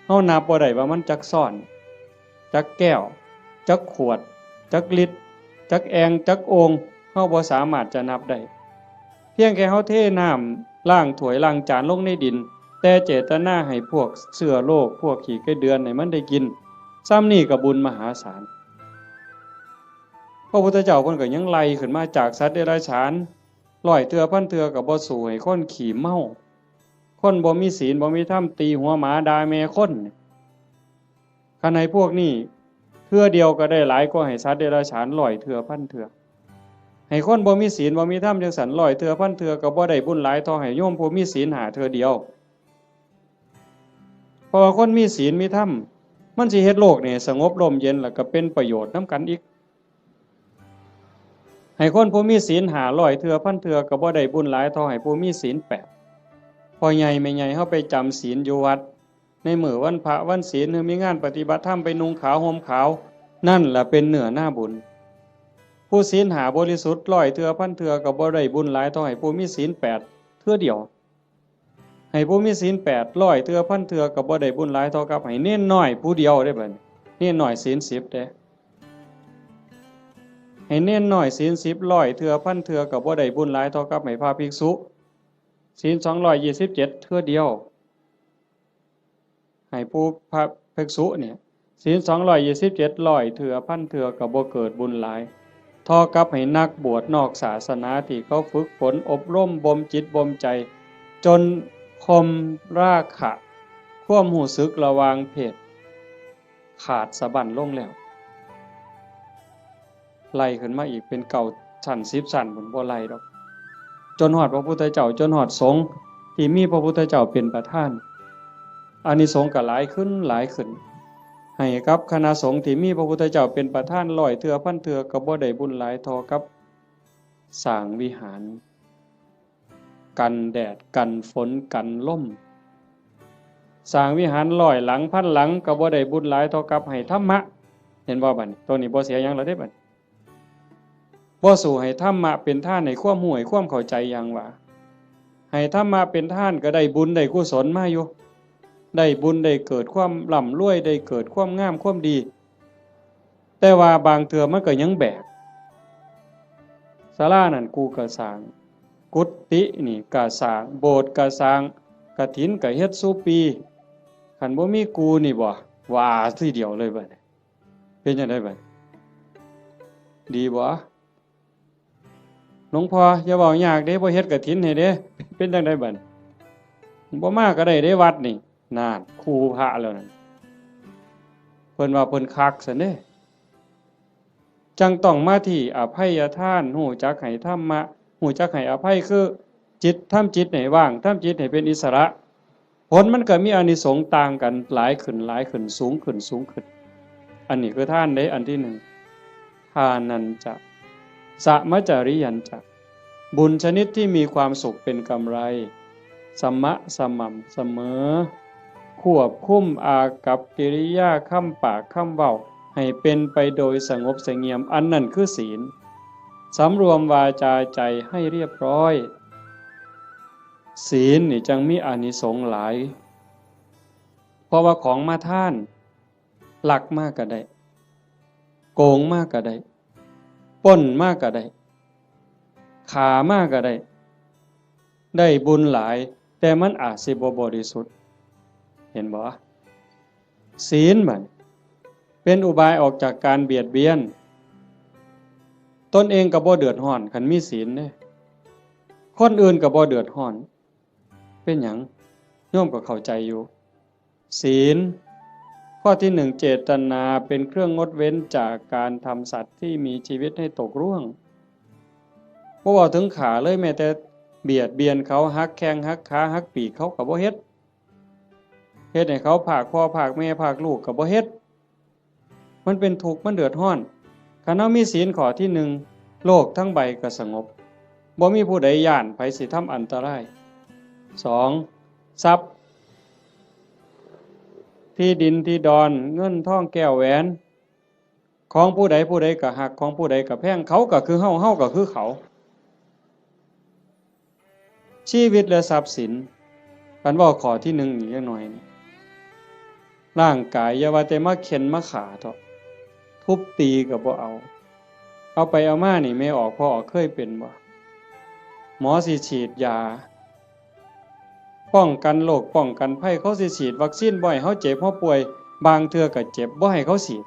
เฮานับบ่ได้ว่ามันจักซ้อน จักแก้ว จักขวด จักลิตร จักแอ่ง จักโอ่ง เฮาบ่สามารถจะนับได้ เพียงแค่เฮาเทน้ำล้างถ้วยล้างจานลงในดิน แต่เจตนาให้พวกเชื้อโรค พวกขี้ไก่เดือนให้มันได้กิน ส่ำนี่ก็บุญมหาศาล พระพุทธเจ้าเพิ่นก็ยังไล่ขึ้นมาจากสัตว์เดรัจฉาน ร้อยเทื่อพันเทื่อก็บ่สู้ให้คนขี้เมา คนบ่มีศีลบ่มีธรรม ตีหัวหมาด่าแม่คน คันให้พวกนี้เทื่อเดียวก็ได้หลายกว่าให้สัตว์เดรัจฉานร้อยเทื่อพันเทื่อ ให้คนบ่มีศีลบ่มีธรรมจั่งซั้นร้อยเทื่อพันเทื่อก็บ่ได้บุญหลายเท่าให้โยมผู้มีศีลห้าเทื่อเดียว เพราะว่าคนมีศีลมีธรรม มันสิเฮ็ดโลกนี่สงบร่มเย็น แล้วก็เป็นประโยชน์นำกันอีก ให้คนผู้มีศีลห้าร้อยเทื่อพันเทื่อก็บ่ได้บุญหลายเท่าให้ผู้มีศีลแปด พ่อใหญ่แม่ใหญ่เฮาไปจำศีลอยู่วัด ในมื้อวันพระวันศีล หรือมีงานปฏิบัติธรรมไปนุ่งขาวห่มขาว นั่นล่ะเป็นเนื้อนาบุญ ผู้ศีลห้าบริสุทธิ์ร้อยเทื่อพันเทื่อก็บ่ได้บุญหลายเท่าให้ผู้มีศีลแปดเทื่อเดียว ให้ผู้มีศีลแปดร้อยเทื่อพันเทื่อก็บ่ได้บุญหลายเท่ากับให้เณรน้อยผู้เดียวเด้บัดนี้ เณรน้อยศีลสิบเด้ ให้เณรน้อยศีลสิบร้อยเทื่อพันเทื่อก็บ่ได้บุญหลายเท่ากับให้พระภิกษุศีลสองร้อยยี่สิบเจ็ดเทื่อเดียว ให้ผู้พระภิกษุเนี่ย ศีลสองร้อยยี่สิบเจ็ดร้อยเทื่อพันเทื่อก็บ่เกิดบุญหลาย เท่ากับให้นักบวชนอกศาสนาที่เขาฝึกฝนอบรมบ่มจิตบ่มใจ จนข่มราคะ ความรู้สึกระหว่างเพศ ขาดสะบั้นลงแล้ว ไล่ขึ้นมาอีกเป็นเก้าชั้นสิบชั้นพุ้น บ่ไล่ดอก จนฮอดพระพุทธเจ้า จนฮอดสงฆ์ที่มีพระพุทธเจ้าเป็นประธาน อานิสงส์ก็หลายขึ้นหลายขึ้น ให้กับคณะสงฆ์ที่มีพระพุทธเจ้าเป็นประธานร้อยเทื่อพันเทื่อก็บ่ได้บุญหลายเท่ากับสร้างวิหาร กันแดดกันฝนกันลม สร้างวิหารร้อยหลังพันหลังก็บ่ได้บุญหลายเท่ากับให้ธรรมะ เห็นบ่บัดนี้ ตัวนี้บ่เสียหยังแล้วเด้บัดนี้ บ่สู้ให้ธรรมะเป็นทาน ให้ความรู้ให้ความเข้าใจอย่างว่า ให้ธรรมะเป็นทานก็ได้บุญได้กุศลมาอยู่ ได้บุญได้เกิดความร่ำรวย ได้เกิดความงามความดี แต่ว่าบางเทื่อมันก็ยังแบก ศาลานั่นกูก็สร้าง กุฏินี่ก็สร้าง โบสถ์ก็สร้าง กฐินก็เฮ็ดซุปี คันบ่มีกูนี่บ่ ว่าทีเดียวเลยบัดนี้ เป็นจั่งใดบัดนี้ ดีบ่ หลวงพ่ออย่าเว้ายากเด้ บ่เฮ็ดกฐินให้เด้ เป็นจั่งใดบัดนี้ บ่มาก็ได้เด้วัดนี่ นั่น คู่พระแล้วนั่น เพิ่นว่าเพิ่นคักซั้นเด้ จั่งต้องมาที่อภัยทาน รู้จักให้ธรรมะ รู้จักให้อภัย คือจิต ทำจิตให้ว่าง ทำจิตให้เป็นอิสระ ผลมันก็มีอานิสงส์ต่างกัน หลายขึ้น หลายขึ้น สูงขึ้น สูงขึ้น อันนี้คือทานเด้ อันที่หนึ่ง ทานัญจะ สะมะจาริยัญจะ บุญชนิดที่มีความสุขเป็นกำไร สมะ สม่ำเสมอ ควบคุมอากัปกิริยา คำปาก คำเว้า ให้เป็นไปโดยสงบเสงี่ยม อันนั้นคือศีล สำรวมวาจาใจให้เรียบร้อย ศีลนี่จั่งมีอานิสงส์หลาย เพราะว่าของมาทาน ลักมาก็ได้ โกงมาก็ได้ ปล้นมาก็ได้ ฆ่ามาก็ได้ ได้บุญหลาย แต่มันอาจสิบ่บริสุทธิ์ เห็นบ่ ศีลบัดเป็นอุบายออกจากการเบียดเบียน ตนเองก็บ่เดือดร้อน คันมีศีลเด้ คนอื่นก็บ่เดือดร้อน เป็นหยัง โยมก็เข้าใจอยู่ ศีล ข้อที่หนึ่ง เจตนาเป็นเครื่องงดเว้นจากการทำสัตว์ที่มีชีวิตให้ตกร่วง บ่เว้าถึงฆ่าเลย แม้แต่เบียดเบียนเขา หักแข้งหักขา หักปีกเขาก็บ่เฮ็ด เฮ็ดให้เขาพรากพ่อพรากแม่พรากลูกก็บ่เฮ็ด มันเป็นทุกข์ มันเดือดร้อน คันเฮามีศีลข้อที่หนึ่ง โลกทั้งใบก็สงบ บ่มีผู้ใดย้านไผสิทำอันตราย สอง ทรัพย์ ที่ดินที่ดอน เงินทองแก้วแหวน ของผู้ใดผู้ใดก็ฮัก ของผู้ใดก็แพง เขาก็คือเฮา เฮาก็คือเขา ชีวิตและทรัพย์สิน คันเว้าข้อที่หนึ่งอีกจักหน่อยนี่ ร่างกายอย่าว่าแต่มาเฆ็่นมาฆ่าเถาะ ทุบตีก็บ่เอา เอาไปเอามานี่ แม่ออกพ่อออกเคยเป็นบ่ หมอสิฉีดยา ป้องกันโรคป้องกันภัย เขาสิฉีดวัคซีนบ่ให้เฮาเจ็บเฮาป่วย บางเทื่อก็เจ็บ บ่ให้เขาฉีด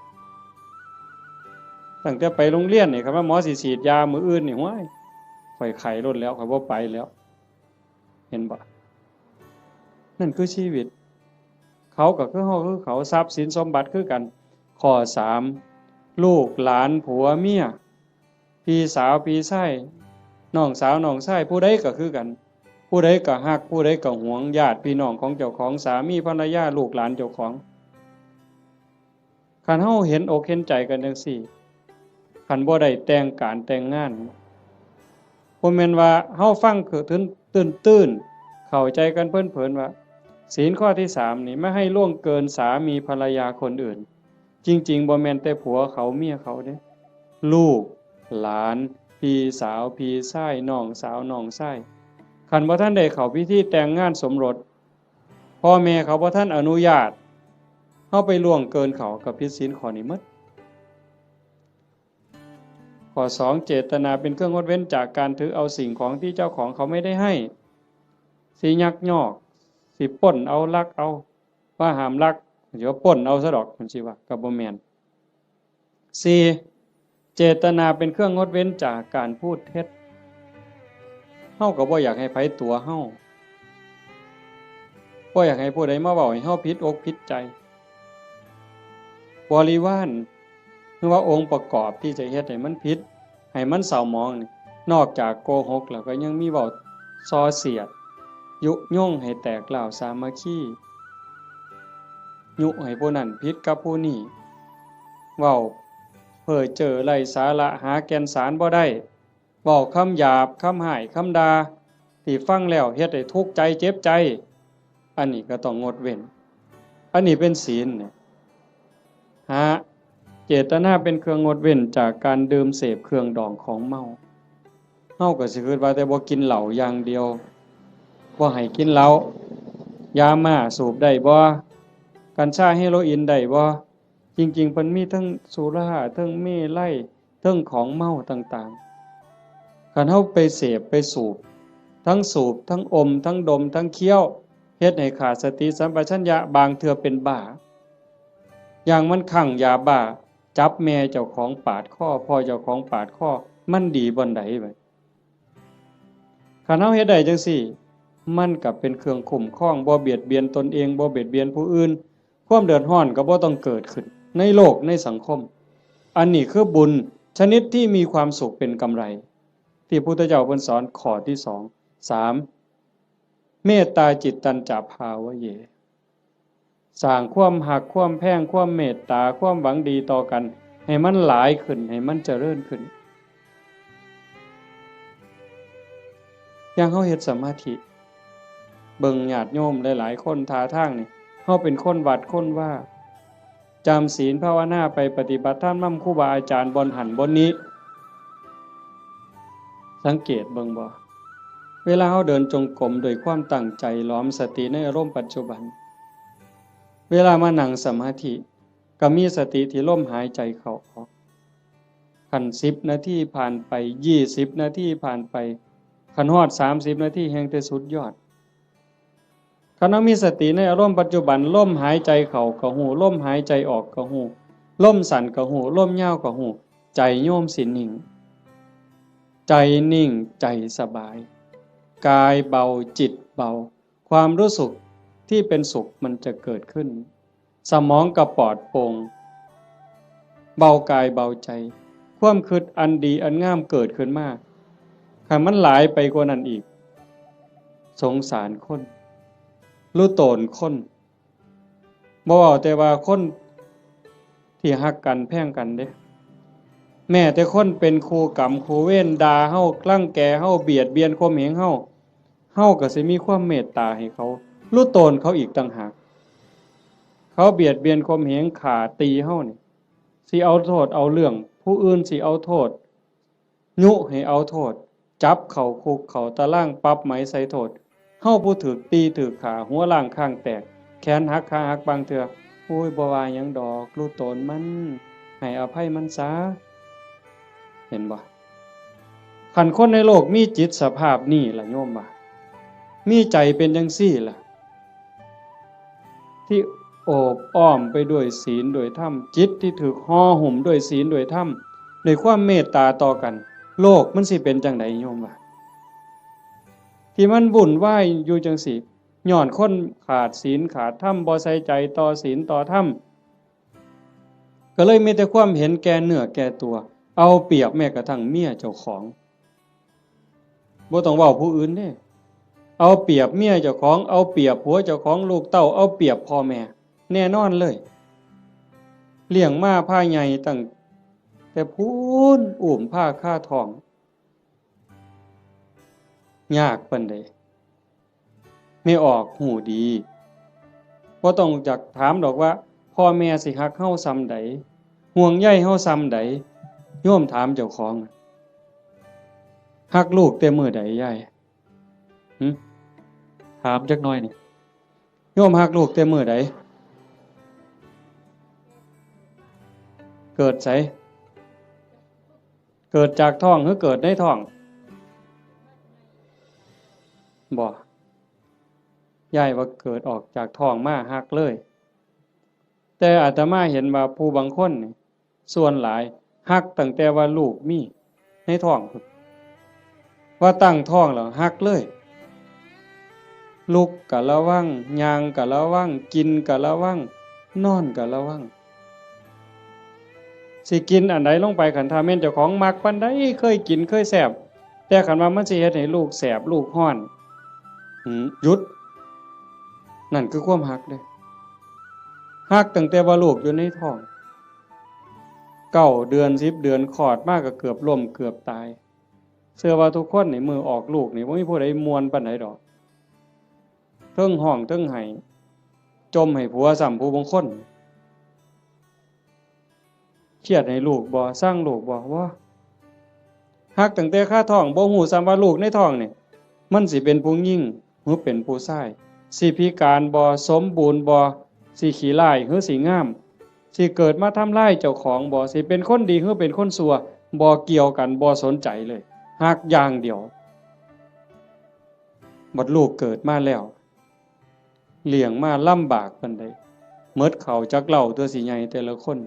ตั้งแต่ไปโรงเรียนนี่ คันว่าหมอสิฉีดยามื้ออื่นนี่ ห้วย ข้อยไข้โลดแล้ว ข้อยบ่ไปแล้ว เห็นบ่ นั่นคือชีวิต เขาก็คือเฮาคือเขา ทรัพย์สินสมบัติคือกัน ข้อสาม ลูกหลานผัวเมีย พี่สาวพี่ชาย น้องสาวน้องชาย ผู้ใดก็คือกัน ผู้ใดก็ฮัก ผู้ใดก็หวง ญาติพี่น้องของเจ้าของ สามีภรรยา ลูกหลานเจ้าของ คันเฮาเห็นอกเห็นใจกันจั่งซี้ คันบ่ได้แต่งการแต่งงาน บ่แม่นว่าเฮาฟังคือตื้นๆ เข้าใจกันเพลินๆ ว่า ศีลข้อที่สามนี่ ไม่ให้ล่วงเกินสามีภรรยาคนอื่น จริงๆ บ่แม่นแต่ผัวเขาเมียเขาเด้ ลูก หลาน พี่สาว พี่ชาย น้องสาว น้องชาย คันบ่ทันได้เข้าพิธีแต่งงานสมรส พ่อแม่เขาบ่ทันอนุญาต เฮาไปล่วงเกินเขา ก็ผิดศีลข้อนี้หมด ข้อสอง เจตนาเป็นเครื่องงดเว้นจากการถือเอาสิ่งของที่เจ้าของเขาไม่ได้ให้ สิยักยอก สิปล้นเอา ลักเอา ว่าห้ามลัก สิว่าปล้นเอาซะดอก จั่งซี้ว่า ก็บ่แม่น สี่ เจตนาเป็นเครื่องงดเว้นจากการพูดเท็จ เฮาก็บ่อยากให้ไผตั๋วเฮา บ่อยากให้ผู้ใดมาเว้าให้เฮาผิดอกผิดใจ บริวาร หรือว่าองค์ประกอบที่จะเฮ็ดให้มันผิด ให้มันเศร้าหมองนี่ นอกจากโกหกแล้วก็ยังมีเว้าส่อเสียด ยุยงให้แตกร้าวสามัคคี ยุให้ผู้นั้นผิดกับผู้นี้ เว้าเพ้อเจ้อไร้สาระ หาแก่นสารบ่ได้ เว้าคำหยาบ คำฮ้าย คำด่า ที่ฟังแล้วเฮ็ดให้ทุกข์ใจเจ็บใจ อันนี้ก็ต้องงดเว้น อันนี้เป็นศีลเนี่ย ห้า เจตนาเป็นเครื่องงดเว้นจากการดื่มเสพเครื่องดองของเมา เฮาก็สิคิดว่าแต่บ่กินเหล้าอย่างเดียว บ่ให้กินเหล้า ยาม่าสูบได้บ่ กัญชาเฮโรอีนได้บ่ จริงๆ เพิ่นมีทั้งสุรา ทั้งเมรัย ทั้งของเมาต่างๆ คันเฮาไปเสพไปสูบ ทั้งสูบ ทั้งอม ทั้งดม ทั้งเคี้ยว เฮ็ดให้ขาดสติสัมปชัญญะ บางเทื่อเป็นบ้า อย่างมันคลั่งยาบ้า จับแม่เจ้าของปาดคอ พ่อเจ้าของปาดคอ มันดีบ่อนใดบัด คันเฮาเฮ็ดได้จั่งซี้ มันก็เป็นเครื่องคุ้มครอง บ่เบียดเบียนตนเอง บ่เบียดเบียนผู้อื่น ความเดือดร้อนก็บ่ต้องเกิดขึ้น ในโลกในสังคม อันนี้คือบุญชนิดที่มีความสุขเป็นกำไร ที่พุทธเจ้าเพิ่นสอนข้อที่สอง สาม เมตตาจิตตัญจะภาวะเย สร้างความฮัก ความแพง ความเมตตา ความหวังดีต่อกัน ให้มันหลายขึ้น ให้มันเจริญขึ้น อย่างเฮาเฮ็ดสมาธิ เบิ่งญาติโยมหลายๆ คนท่าทางนี่ เฮาเป็นคนวัดคนวา จำศีลภาวนาไปปฏิบัติธรรมนำครูบาอาจารย์บ่อนหั้นบ่อนนี้ สังเกตเบิ่งบ่ เวลาเฮาเดินจงกรมด้วยความตั้งใจ หลอมสติในอารมณ์ปัจจุบัน เวลามานั่งสมาธิ ก็มีสติที่ลมหายใจเข้าออก คันสิบนาทีผ่านไป ยี่สิบนาทีผ่านไป คันฮอดสามสิบนาทีแฮ่งแต่สุดยอด คันเฮามีสติในอารมณ์ปัจจุบัน ลมหายใจเข้าก็ฮู้ ลมหายใจออกก็ฮู้ ลมสั้นก็ฮู้ ลมยาวก็ฮู้ ใจโยมสินิ่ง ใจนิ่ง ใจสบาย กายเบา จิตเบา ความรู้สึกที่เป็นสุขมันจะเกิดขึ้น สมองก็ปลอดโปร่ง เบากายเบาใจ ความคิดอันดีอันงามเกิดขึ้นมา คันมันหลายไปกว่านั้นอีก สงสารคน หรือโตนคน บ่เว้าแต่ว่าคนที่ฮักกันแพงกันเด้ แม้แต่คนเป็นคู่กรรมคู่เวร ด่าเฮา รังแกเฮา เบียดเบียนข่มเหงเฮา เฮาก็สิมีความเมตตาให้เขา หรือโตนเขาอีกต่างหาก เขาเบียดเบียนข่มเหง ฆ่าตีเฮานี่ สิเอาโทษเอาเรื่อง ผู้อื่นสิเอาโทษ ยุให้เอาโทษ จับเข้าคุกเข้าตาราง ปรับไหมใส่โทษ เฮาผู้ถูกตีถูกฆ่า หัวล้างคางแตก แขนหักขาหักบางเทื่อ โอ้ย บ่ว่าหยังดอก หรือโตนมัน ให้อภัยมันซะ เห็นบ่ คันคนในโลกมีจิตสภาพนี้ล่ะโยมว่า มีใจเป็นจั่งซี้ล่ะ ที่โอบอ้อมไปด้วยศีลด้วยธรรม จิตที่ถูกห่อหุ้มด้วยศีลด้วยธรรม ด้วยความเมตตาต่อกัน โลกมันสิเป็นจั่งใดโยมว่า ที่มันวุ่นวายอยู่จั่งซี้ ย้อนคนขาดศีลขาดธรรม บ่ใส่ใจต่อศีลต่อธรรม ก็เลยมีแต่ความเห็นแก่เนื้อแก่ตัว เอาเปรียบแม้กระทั่งเมียเจ้าของ บ่ต้องเว้าผู้อื่นเด้ เอาเปรียบเมียเจ้าของ เอาเปรียบผัวเจ้าของ ลูกเต้า เอาเปรียบพ่อแม่ แน่นอนเลย เลี้ยงมาพาใหญ่ตั้งแต่พู้น อุ้มพาคาท้อง ยากปานใด แม่ออกฮู้ดี บ่ต้องจักถามดอกว่า พ่อแม่สิฮักเฮาส่ำใด ห่วงใยเฮาส่ำใด โยมถามเจ้าของ ฮักลูกแต่มื้อใดยาย หึ ถามจักหน่อยนี่ โยมฮักลูกแต่มื้อใด เกิดไส เกิดจากท้องหรือเกิดในท้อง บ่ ยายว่าเกิดออกจากท้องมาฮักเลย แต่อาตมาเห็นว่าผู้บางคนนี่ ส่วนหลายฮักตั้งแต่ว่าลูกมีในท้องพุ้น ว่าตั้งท้องแล้วฮักเลย ลุกก็ระวัง ย่างก็ระวัง กินก็ระวัง นอนก็ระวัง สิกินอันใดลงไป คันถ้าแม่นเจ้าของมักปานใด เคยกินเคยแซ่บ แต่คันว่ามันสิเฮ็ดให้ลูกแสบลูกร้อน หืม หยุด นั่นคือความฮักเด้ ฮักตั้งแต่ว่าลูกอยู่ในท้อง เก้าเดือน สิบเดือน คลอดมาก็เกือบล้มเกือบตาย เชื่อว่าทุกคนนี่มื้อออกลูกนี่บ่มีผู้ใดม่วนปานใดดอก เทิงฮ้องเทิงไห้ จ่มให้ผัวซ้ำผู้บางคน เครียดให้ลูกบ่ ซังลูกบ่ บ่ ฮักตั้งแต่คาท้อง บ่ฮู้ซ้ำว่าลูกในท้องนี่ มันสิเป็นผู้หญิงหรือเป็นผู้ชาย สิพิการบ่ สมบูรณ์บ่ สิขี้ร้ายหรือสิงาม สิเกิดมาทำลายเจ้าของบ่ สิเป็นคนดีหรือเป็นคนชั่ว บ่เกี่ยวกัน บ่สนใจเลย ฮักอย่างเดียว บัดลูกเกิดมาแล้ว เลี้ยงมาลำบากปานใด หมดข้าวจักเล้าตัวสิใหญ่แต่ละคน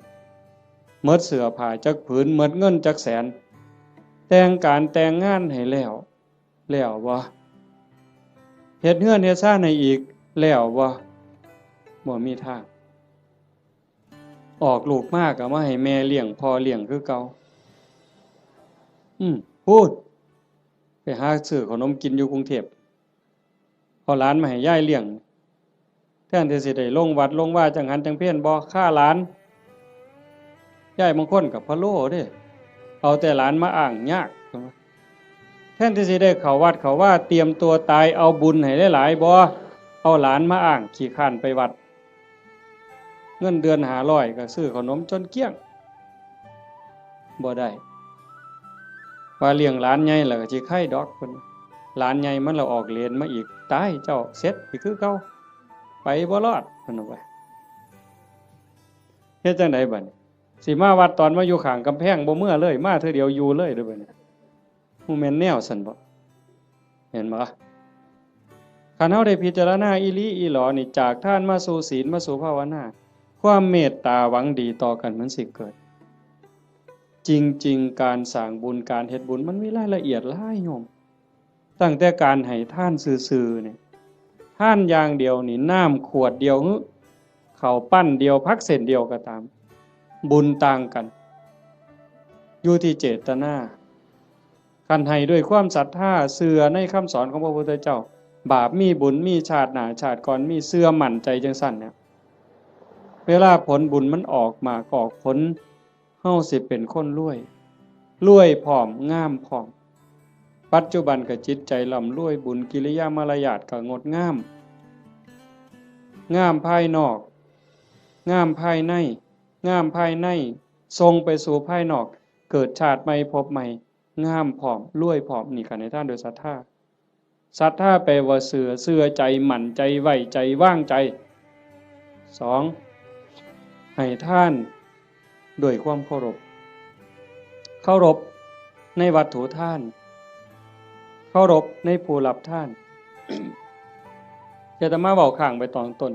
หมดเสื้อผ้าจักผืน หมดเงินจักแสน แต่งการแต่งงานให้แล้ว แล้วบ่ เฮ็ดเฮือนเฮ็ดซานให้อีก แล้วบ่ บ่มีทาง ออกลูกมาก็มาให้แม่เลี้ยงพ่อเลี้ยงคือเก่า อืม พู้น ไปหาซื้อขนมกินอยู่กรุงเทพฯ เอาหลานมาให้ยายเลี้ยง แทนที่สิได้ลงวัดลงวาจังหันจังเพลบ่ ฆ่าหลาน ยายบางคนก็พะโล้เด้ เอาแต่หลานมาอ้างยาก แทนที่สิได้เข้าวัดเข้าวา เตรียมตัวตาย เอาบุญให้หลายๆ บ่ เอาหลานมาอ้าง ขี้คร้านไปวัด เงินเดือนห้าร้อยก็ซื้อขนมจนเกลี้ยง บ่ได้ ว่าเลี้ยงหลานใหญ่แล้วก็สิไคดอกเพิ่น หลานใหญ่มันละออกเลนมาอีก ตายเจ้า เสร็จอีกคือเก่า ไปบ่รอดเพิ่นว่า เฮ็ดจั่งใดบัดนี้ สิมาวัดตอนมาอยู่ข้างกำแพงบ่เมือเลย มาเทื่อเดียวอยู่เลยเด้อบัดนี้ ฮู้แม่นแนวซั่นบ่ เห็นบ่ คันเฮาได้พิจารณาอีหลีอีหลอนี่ จากทานมาสู่ศีลมาสู่ภาวนา ความเมตตาหวังดีต่อกันมันสิเกิด จริงๆ การสร้างบุญการเฮ็ดบุญมันมีรายละเอียดหลายโยม ตั้งแต่การให้ทานซื่อๆ นี่ ทานอย่างเดียวนี่ น้ำขวดเดียวหรือ ข้าวปั้นเดียว ผักเส้นเดียวก็ตาม บุญต่างกัน อยู่ที่เจตนา คันให้ด้วยความศรัทธา เชื่อในคำสอนของพระพุทธเจ้า บาปมีบุญมีชาติหน้าชาติก่อนมี เชื่อมั่นใจจั่งซั่นเนี่ย เวลาผลบุญมันออกหมากออกผล เฮาสิเป็นคนรวย รวยพร้อม งามพร้อม ปัจจุบันก็จิตใจร่ำรวย บุญกิริยามารยาทก็งดงาม งามภายนอก งามภายใน งามภายใน ส่งไปสู่ภายนอก เกิดชาติใหม่ภพใหม่ งามพร้อม รวยพร้อม นี่คันให้ทานโดยศรัทธา ศรัทธาแปลว่าเชื่อ เชื่อใจ มั่นใจ ไว้ใจ วางใจ สอง ให้ทานด้วยความเคารพ เคารพในวัตถุทาน เคารพในผู้รับทาน อาตมาเว้าค้างไปตอนต้น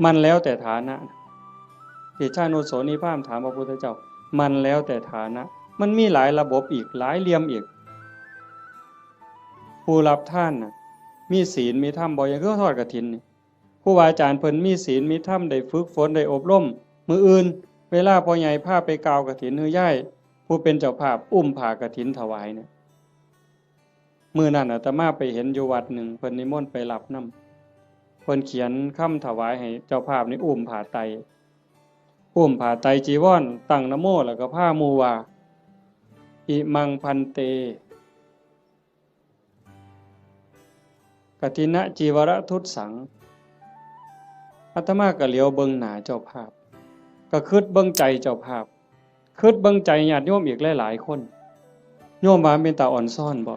มันแล้วแต่ฐานะ เตชานุโสนีพราหมณ์ถามพระพุทธเจ้า มันแล้วแต่ฐานะ มันมีหลายระบบอีก หลายเหลี่ยมอีก ผู้รับทานน่ะ มีศีลมีธรรมบ่ อย่างคือทอดกฐินนี่ ครูบาอาจารย์เพิ่นมีศีลมีธรรม ได้ฝึกฝน ได้อบรม มื้ออื่น เวลาพ่อใหญ่พาไปกล่าวกฐิน หรือยายผู้เป็นเจ้าภาพอุ้มผ้ากฐินถวายเนี่ย มื้อนั้นอาตมาไปเห็นอยู่วัดหนึ่ง เพิ่นนิมนต์ไปรับนำ เพิ่นเขียนคำถวายให้เจ้าภาพนี่อุ้มผ้าไตร อุ้มผ้าไตรจีวร ตั้งนะโม แล้วก็พาหมู่ว่า อิมังพันเต กฐินจีวรทุสสัง อาตมาก็เหลียวเบิ่งหน้าเจ้าภาพ ก็คิดเบิ่งใจเจ้าภาพ คิดเบิ่งใจญาติโยมอีกหลายๆ คน โยมว่าเป็นตาอ่อนซ้อนบ่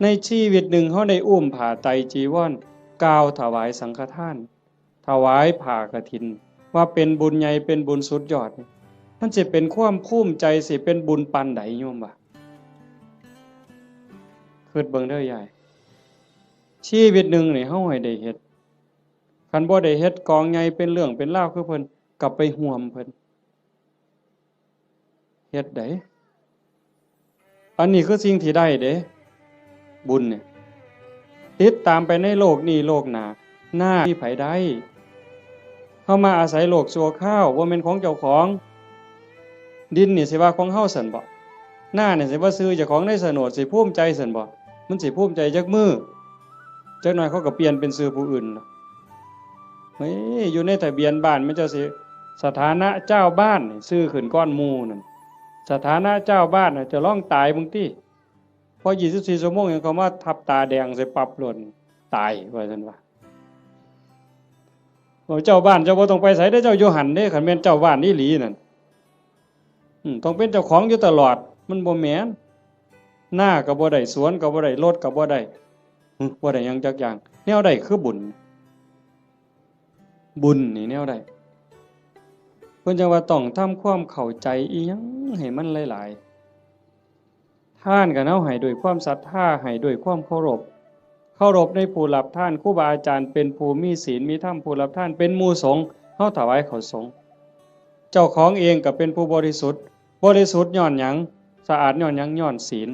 ในชีวิตหนึ่งเฮาได้อุ้มผ้าไตรจีวร กล่าวถวายสังฆทาน ถวายผ้ากฐิน ว่าเป็นบุญใหญ่ เป็นบุญสุดยอดนี่ มันสิเป็นความภูมิใจ สิเป็นบุญปานใดโยมว่า คิดเบิ่งเด้อยาย ชีวิตหนึ่งนี่เฮาให้ได้เฮ็ด คันบ่ได้เฮ็ดกองใหญ่เป็นเรื่องเป็นราวคือเพิ่น ก็ไปห่วมเพิ่น เฮ็ดได้ อันนี้คือสิ่งที่ได้เด้ บุญเนี่ย ติดตามไปในโลกนี้โลกหน้า หน้าที่ไผได้ เฮามาอาศัยโลกชั่วคราว บ่แม่นของเจ้าของ ดินนี่สิว่าของเฮาซั่นบ่ หน้านี่สิว่าชื่อเจ้าของในโฉนด สิภูมิใจซั่นบ่ มันสิภูมิใจจักมื้อ จักหน่อยเขาก็เปลี่ยนเป็นชื่อผู้อื่นล่ะ เฮ้ย อยู่ในทะเบียนบ้านมันเจ้าสิ สถานะเจ้าบ้านนี่ชื่อขึ้นก่อนหมู่นั่น สถานะเจ้าบ้านน่ะ จะลองตายเบิ่งติ พอยี่สิบสี่ชั่วโมงยังเขามาทับตาแดงใส่ปั๊บโลด ตายว่าซั่นว่า โอ้ เจ้าบ้านเจ้าบ่ต้องไปไสเด้อ เจ้าอยู่หั่นเด้ คันแม่นเจ้าบ้านอีหลีนั่น อืม ต้องเป็นเจ้าของอยู่ตลอด มันบ่แม่น นาก็บ่ได้ สวนก็บ่ได้ รถก็บ่ได้ หึ บ่ได้หยังจักอย่าง แนวใดคือบุญ บุญนี่แนวใด เพิ่นจั่งว่าต้องทำความเข้าใจอีหยังให้มันหลายๆ ทานก็เฮาให้ด้วยความศรัทธา ให้ด้วยความเคารพ เคารพในผู้รับทาน ครูบาอาจารย์เป็นผู้มีศีลมีธรรม ผู้รับทานเป็นหมู่สงฆ์ เฮาถวายข้าวสงฆ์ เจ้าของเองก็เป็นผู้บริสุทธิ์ บริสุทธิ์ย้อนหยัง สะอาดย้อนหยัง ย้อนศีล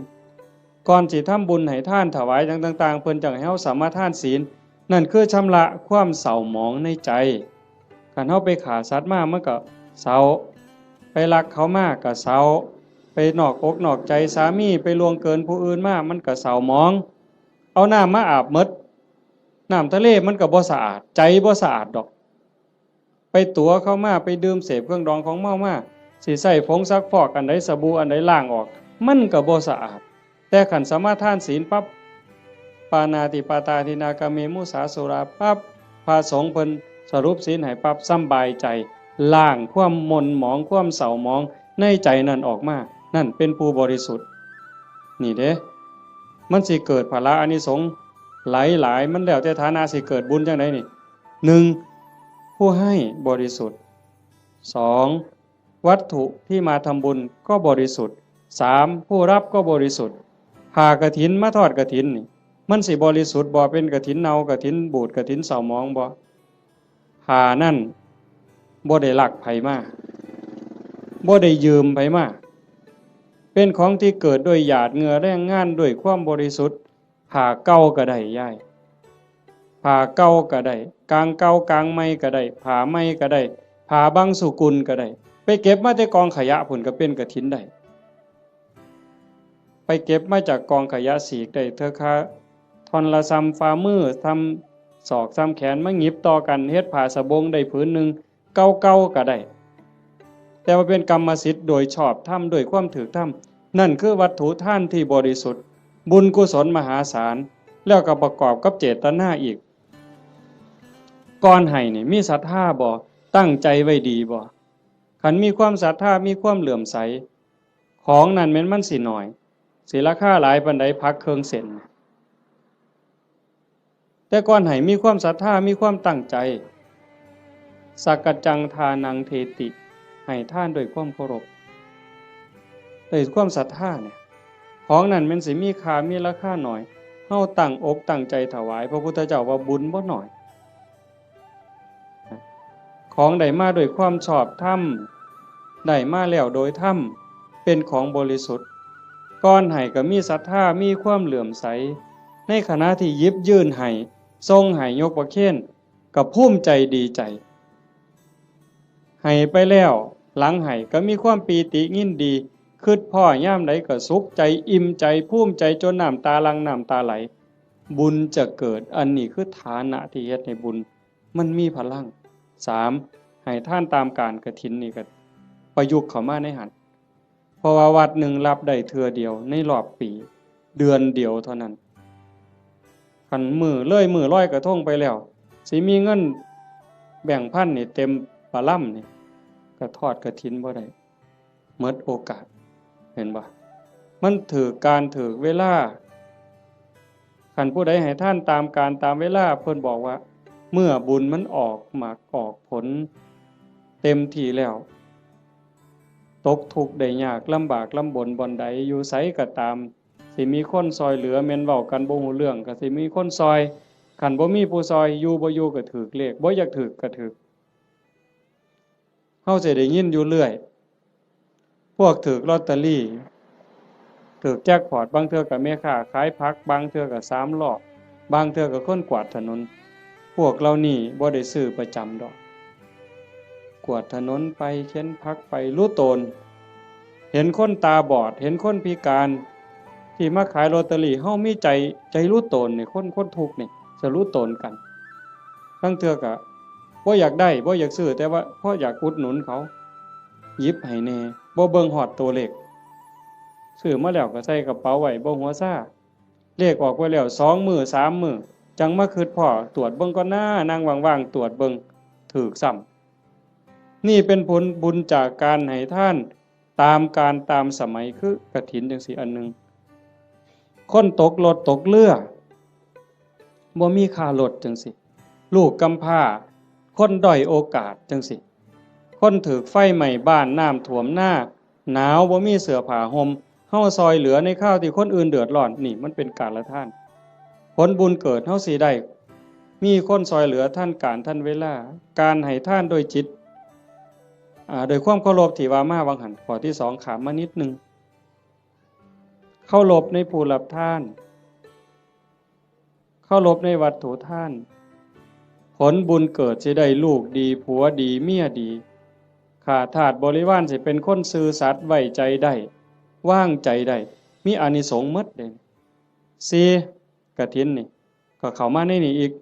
ก่อนสิทำบุญให้ทานถวายหยังต่างๆ เพิ่นจั่งให้เฮาสมาทานศีล นั่นคือชำระความเศร้าหมองในใจ คันเฮาไปฆ่าสัตว์มามันก็เศร้า ไปลักเขามาก็เศร้า ไปนอกอกนอกใจสามี ไปล่วงเกินผู้อื่นมา มันก็เศร้าหมอง เอาน้ำมาอาบหมด น้ำทะเลมันก็บ่สะอาด ใจบ่สะอาดดอก ไปตั๋วเขามา ไปดื่มเสพเครื่องดองของเมามา สิใช้ผงซักฟอกอันใด สบู่อันใดล้างออก มันก็บ่สะอาด แต่คันสมาทานศีลปั๊บ ปาณาติปาตาทินนากาเมมุสาสุราปั๊บ พระสงฆ์เพิ่นสรุปศีลให้ปั๊บ สำบายใจ ล้างความหม่นหมอง ความเศร้าหมองในใจนั่นออกมา นั่นเป็นผู้บริสุทธิ์ นี่เด้ มันสิเกิดผละอานิสงส์หลายๆ มันแล้วแต่ฐานะสิเกิดบุญจังใดนี่ หนึ่ง ผู้ให้บริสุทธิ์ สอง วัตถุที่มาทำบุญก็บริสุทธิ์ สาม ผู้รับก็บริสุทธิ์ ผ้ากฐินมาทอดกฐินนี่ มันสิบริสุทธิ์บ่ เป็นกฐินเน่ากฐินบูดกฐินเศร้าหมองบ่ ผ้านั่นบ่ได้ลักไผมา บ่ได้ยืมไผมา เป็นของที่เกิดด้วยหยาดเหงื่อแรงงานด้วยความบริสุทธิ์ ผ้าเก่าก็ได้ยาย ผ้าเก่าก็ได้ กางเก่ากางใหม่ก็ได้ ผ้าใหม่ก็ได้ ผ้าบางสุกุลก็ได้ ไปเก็บมาแต่กองขยะพุ้นก็เป็นกฐินได้ ไปเก็บมาจากกองขยะสีกได้เทื่อคาท่อนละส่ำฝ่ามือ ส่ำศอก ส่ำแขน มาหยิบต่อกันเฮ็ดผ้าสบงได้ผืนหนึ่ง เก่าๆก็ได้ แต่ว่าเป็นกรรมสิทธิ์โดยชอบธรรม ด้วยความถูกธรรม นั่นคือวัตถุทานที่บริสุทธิ์ บุญกุศลมหาศาล แล้วก็ประกอบกับเจตนาอีก ก่อนให้นี่มีศรัทธาบ่ ตั้งใจไว้ดีบ่ คันมีความศรัทธา มีความเลื่อมใส ของนั่นแม่นมันสิน้อย สิราคาหลายปานใด ผักเครื่องเส้น แต่ก่อนให้มีความศรัทธา มีความตั้งใจ สักกัจจังทานังเทติ ให้ทานด้วยความเคารพ ด้วยความศรัทธาเนี่ย ของนั่นแม่นสิมีค่า มีราคาน้อย เฮาตั้งอกตั้งใจถวาย พระพุทธเจ้าว่าบุญบ่น้อย ของได้มาด้วยความชอบธรรม ได้มาแล้วโดยธรรม เป็นของบริสุทธิ์ ก่อนให้ก็มีศรัทธา มีความเลื่อมใส ในขณะที่หยิบยื่นให้ ส่งให้ ยกประเคน ก็ภูมิใจดีใจ ให้ไปแล้ว หลังให้ก็มีความปีติยินดี คิดพ้อยามใดก็สุขใจ อิ่มใจ ภูมิใจ จนน้ำตาหลั่ง น้ำตาไหล บุญจะเกิด อันนี้คือฐานะที่เฮ็ดให้บุญมันมีพลัง สาม ให้ทานตามกาลกฐินนี่ก็ประยุกต์เข้ามาในหั้น เพราะว่าวัดหนึ่งรับได้เทื่อเดียวในรอบปี เดือนเดียวเท่านั้น คันมื้อเลยมื้อลอยกระทงไปแล้ว สิมีเงินแบงค์พันนี่เต็มปะลำนี่ ก็ทอดกฐินบ่ได้ หมดโอกาส เห็นบ่ มันถืกกาลถืกเวลา คันผู้ใดให้ทานตามกาลตามเวลา เพิ่นบอกว่า เมื่อบุญมันออกหมากออกผลเต็มที่แล้ว ตกทุกข์ได้ยาก ลำบากลำบนบ่อนใด อยู่ไสก็ตาม สิมีคนซอยเหลือ แม่นเว้ากันบ่ฮู้เรื่อง ก็สิมีคนซอย คันบ่มีผู้ซอย อยู่บ่อยู่ก็ถืกเลข บ่อยากถืกก็ถืก เฮาสิได้ยินอยู่เรื่อย พวกถืกลอตเตอรี่ ถืกแจ็คพอต บางเทื่อก็แม่ค้าขายผัก บางเทื่อก็สามล้อ บางเทื่อก็คนกวาดถนน พวกเหล่านี้บ่ได้ซื้อประจำดอก กวาดถนนไป เข็นผักไป รู้ตน เห็นคนตาบอด เห็นคนพิการ ที่มาขายลอตเตอรี่ เฮามีใจ ใจรู้ตนนี่ คน คนทุกข์นี่ จะรู้ตนกัน บางเทื่อก็บ่อยากได้ บ่อยากซื้อ แต่ว่าพออยากอุดหนุนเขา หยิบให้แหน่ บ่เบิ่งฮอดตัวเลข ซื้อมาแล้วก็ใส่กระเป๋าไว้ บ่หัวซา เลขออกไปแล้วสองมื้อสามมื้อ จั่งมาคิดพ้อ ตรวจเบิ่งก่อนนะ นั่งว่างๆ ตรวจเบิ่ง ถืกซ้ำ นี่เป็นผลบุญจากการให้ทานตามกาลตามสมัย คือกฐินจั่งซี้อันหนึ่ง คนตกรถตกเรือ บ่มีค่ารถจั่งซี้ ลูกกำพร้า คนด้อยโอกาสจั่งซี้ คนถืกไฟไหม้บ้าน น้ำท่วมนา หนาวบ่มีเสื้อผ้าห่ม เฮาซอยเหลือในคราวที่คนอื่นเดือดร้อน นี่มันเป็นกาลทาน ผลบุญเกิดเฮาสิได้ มีคนซอยเหลือทันกาลทันเวลา การให้ทานโดยจิต อ่า โดยความเคารพที่ว่ามาวังหั้น ข้อที่สองข้ามมานิดหนึ่ง เคารพในผู้รับทาน เคารพในวัตถุทาน ผลบุญเกิดสิได้ลูกดี ผัวดี เมียดี ข้าทาสบริวารสิเป็นคนซื่อสัตย์ ไว้ใจได้ วางใจได้ มีอานิสงส์หมดเด้ สี่ กฐินนี่ ก็เข้ามาในนี้อีก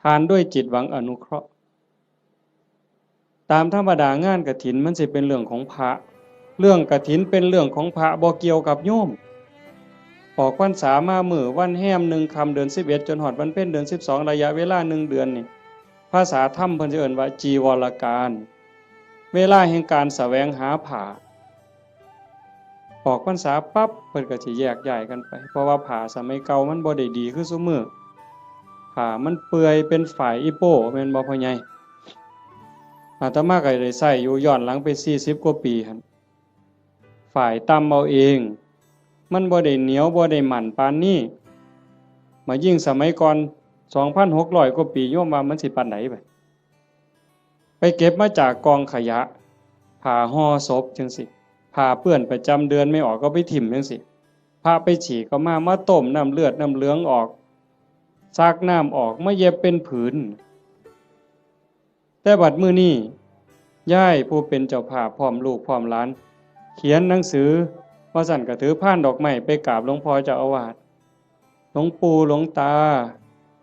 ทานด้วยจิตหวังอนุเคราะห์ ตามธรรมดางานกฐินมันสิเป็นเรื่องของพระ เรื่องกฐินเป็นเรื่องของพระ บ่เกี่ยวกับโยม ออกพรรษามามื้อวันแฮมหนึ่งค่ำเดือนสิบเอ็ด จนฮอดวันเพ็ญเดือนสิบสอง ระยะเวลาหนึ่งเดือนนี่ ภาษาธรรมเพิ่นสิเอิ้นว่าจีวรกาล เวลาแห่งการแสวงหาผ้า ออกพรรษาปั๊บเพิ่นก็สิแยกย้ายกันไป เพราะว่าผ้าสมัยเก่ามันบ่ได้ดีคือซุมื้อ ผ้ามันเปื่อยเป็นฝ้ายอีโป้ แม่นบ่พ่อใหญ่ อาตมาก็ได้ใช้อยู่ย้อนหลังไปสี่สิบกว่าปีหั่น ฝ้ายตำเอาเอง มันบ่ได้เหนียวบ่ได้มั่นปานนี้ มายิ่งสมัยก่อน สองพันหกร้อยกว่าปี โยมว่ามันสิปานใดบัด ไปเก็บมาจากกองขยะ ผ้าห่อศพจั่งซี้ ผ้าเปื้อนประจำเดือนไม่ออกก็ไปถิ่มจั่งซี้ พระไปฉี่ก็มา มาต้มน้ำเลือดน้ำเหลืองออก ซักน้ำออก มาเย็บเป็นผืน แต่บัดมื้อนี้ ยายผู้เป็นเจ้าภาพพร้อมลูกพร้อมหลาน เขียนหนังสือ ว่าซั่นก็ถือพานดอกไม้ไปกราบหลวงพ่อเจ้าอาวาส หลวงปู่หลวงตา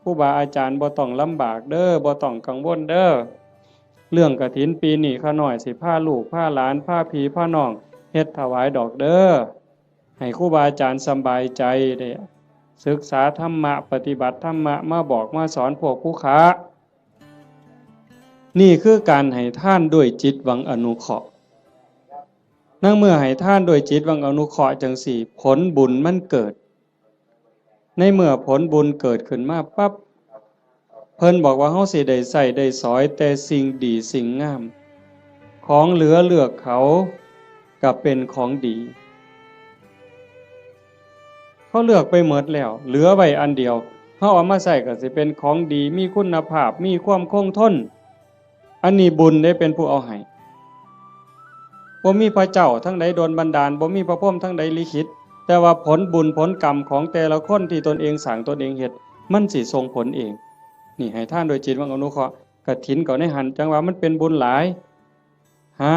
ครูบาอาจารย์บ่ต้องลำบากเด้อ บ่ต้องกังวลเด้อ เรื่องกฐินปีนี้ข้าน้อยสิพาลูกพาหลานพาพี่พาน้องเฮ็ดถวายดอกเด้อ ให้ครูบาอาจารย์สำบายใจ ได้ศึกษาธรรมะ ปฏิบัติธรรมะ มาบอกมาสอนพวกผู้ค้า นี่คือการให้ทานด้วยจิตหวังอนุเคราะห์ ในเมื่อให้ทานด้วยจิตหวังอนุเคราะห์จั่งซี้ ผลบุญมันเกิด ในเมื่อผลบุญเกิดขึ้นมาปั๊บ เพิ่นบอกว่าเฮาสิได้ใช้ได้สอยแต่สิ่งดีสิ่งงาม ของเหลือเลือกเขาก็เป็นของดี เขาเลือกไปหมดแล้ว เหลือไว้อันเดียว เฮาเอามาใช้ก็สิเป็นของดี มีคุณภาพ มีความคงทน อันนี้บุญเด้เป็นผู้เอาให้ บ่มีพระเจ้าทางใดดลบันดาล บ่มีพระพรหมทางใดลิขิต แต่ว่าผลบุญผลกรรมของแต่ละคนที่ตนเองสร้างตนเองเฮ็ด มันสิส่งผลเอง นี่ให้ทานโดยจิตหวังอนุเคราะห์ กฐินก็ในหั่น จั่งว่ามันเป็นบุญหลาย หา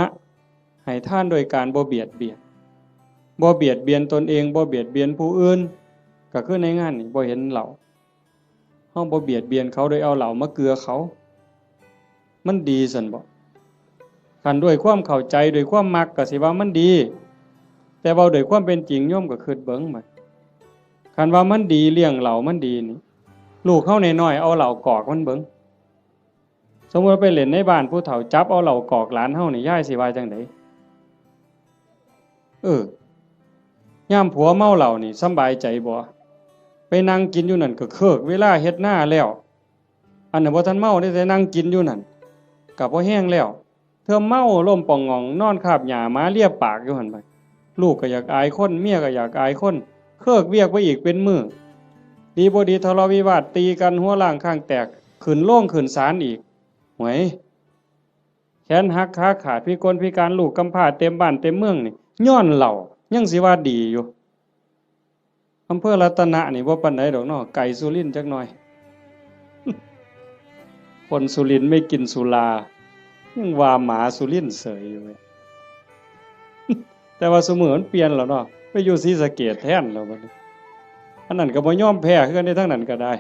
ให้ทานโดยการบ่เบียดเบียน บ่เบียดเบียนตนเอง บ่เบียดเบียนผู้อื่น ก็คือในงานนี่บ่เห็นเหล้า เฮาบ่เบียดเบียนเขาโดยเอาเหล้ามาเกือเขา มันดีซั่นบ่ คันด้วยความเข้าใจ ด้วยความมักก็สิว่ามันดี แต่เว้าด้วยความเป็นจริง โยมก็คิดเบิ่งบัด คันว่ามันดี เลี้ยงเหล้ามันดีนี่ ลูกเฮาน้อยๆ เอาเหล้ากอกมันเบิ่ง สมมุติว่าไปเล่นในบ้านผู้เฒ่า จับเอาเหล้ากอกหลานเฮานี่ ยายสิว่าจั่งใด เออ ยามผัวเมาเหล้านี่สำบายใจบ่ ไปนั่งกินอยู่นั่นก็เคิกเวลาเฮ็ดนาแล้ว อันนั้นบ่ทันเมาเด้ แต่นั่งกินอยู่นั่น ก็พอแฮงแล้ว เทื่อเมาล้มป่องหง่อง นอนคาบหญ้าหมาเลียปากอยู่หั่นบัด ลูกก็อยากอายคน เมียก็อยากอายคน เคิกเวียกไปอีกเป็นมื้อ ดีบ่ดีทะเลาะวิวาทตีกัน หัวล้างข้างแตก ขึ้นโรงขึ้นศาลอีก หวย แขนหักขาขาด พิกลพิการ ลูกกำพร้าเต็มบ้านเต็มเมืองนี่ ย้อนเหล้า ยังสิว่าดีอยู่ อำเภอรัตนะนี่บ่ปานใดดอกเนาะ ไกลสุรินทร์จักหน่อย คนสุรินทร์ไม่กินสุรา ยังว่าหมาสุรินทร์เสยอยู่เว้ย แต่ว่าซุมื้อมันเปลี่ยนแล้วเนาะ ไปอยู่ศรีสะเกษแทนแล้วบัดนี้ อันนั้นก็บ่ยอมแพ้คือกันเด้ ทางนั้นก็ได้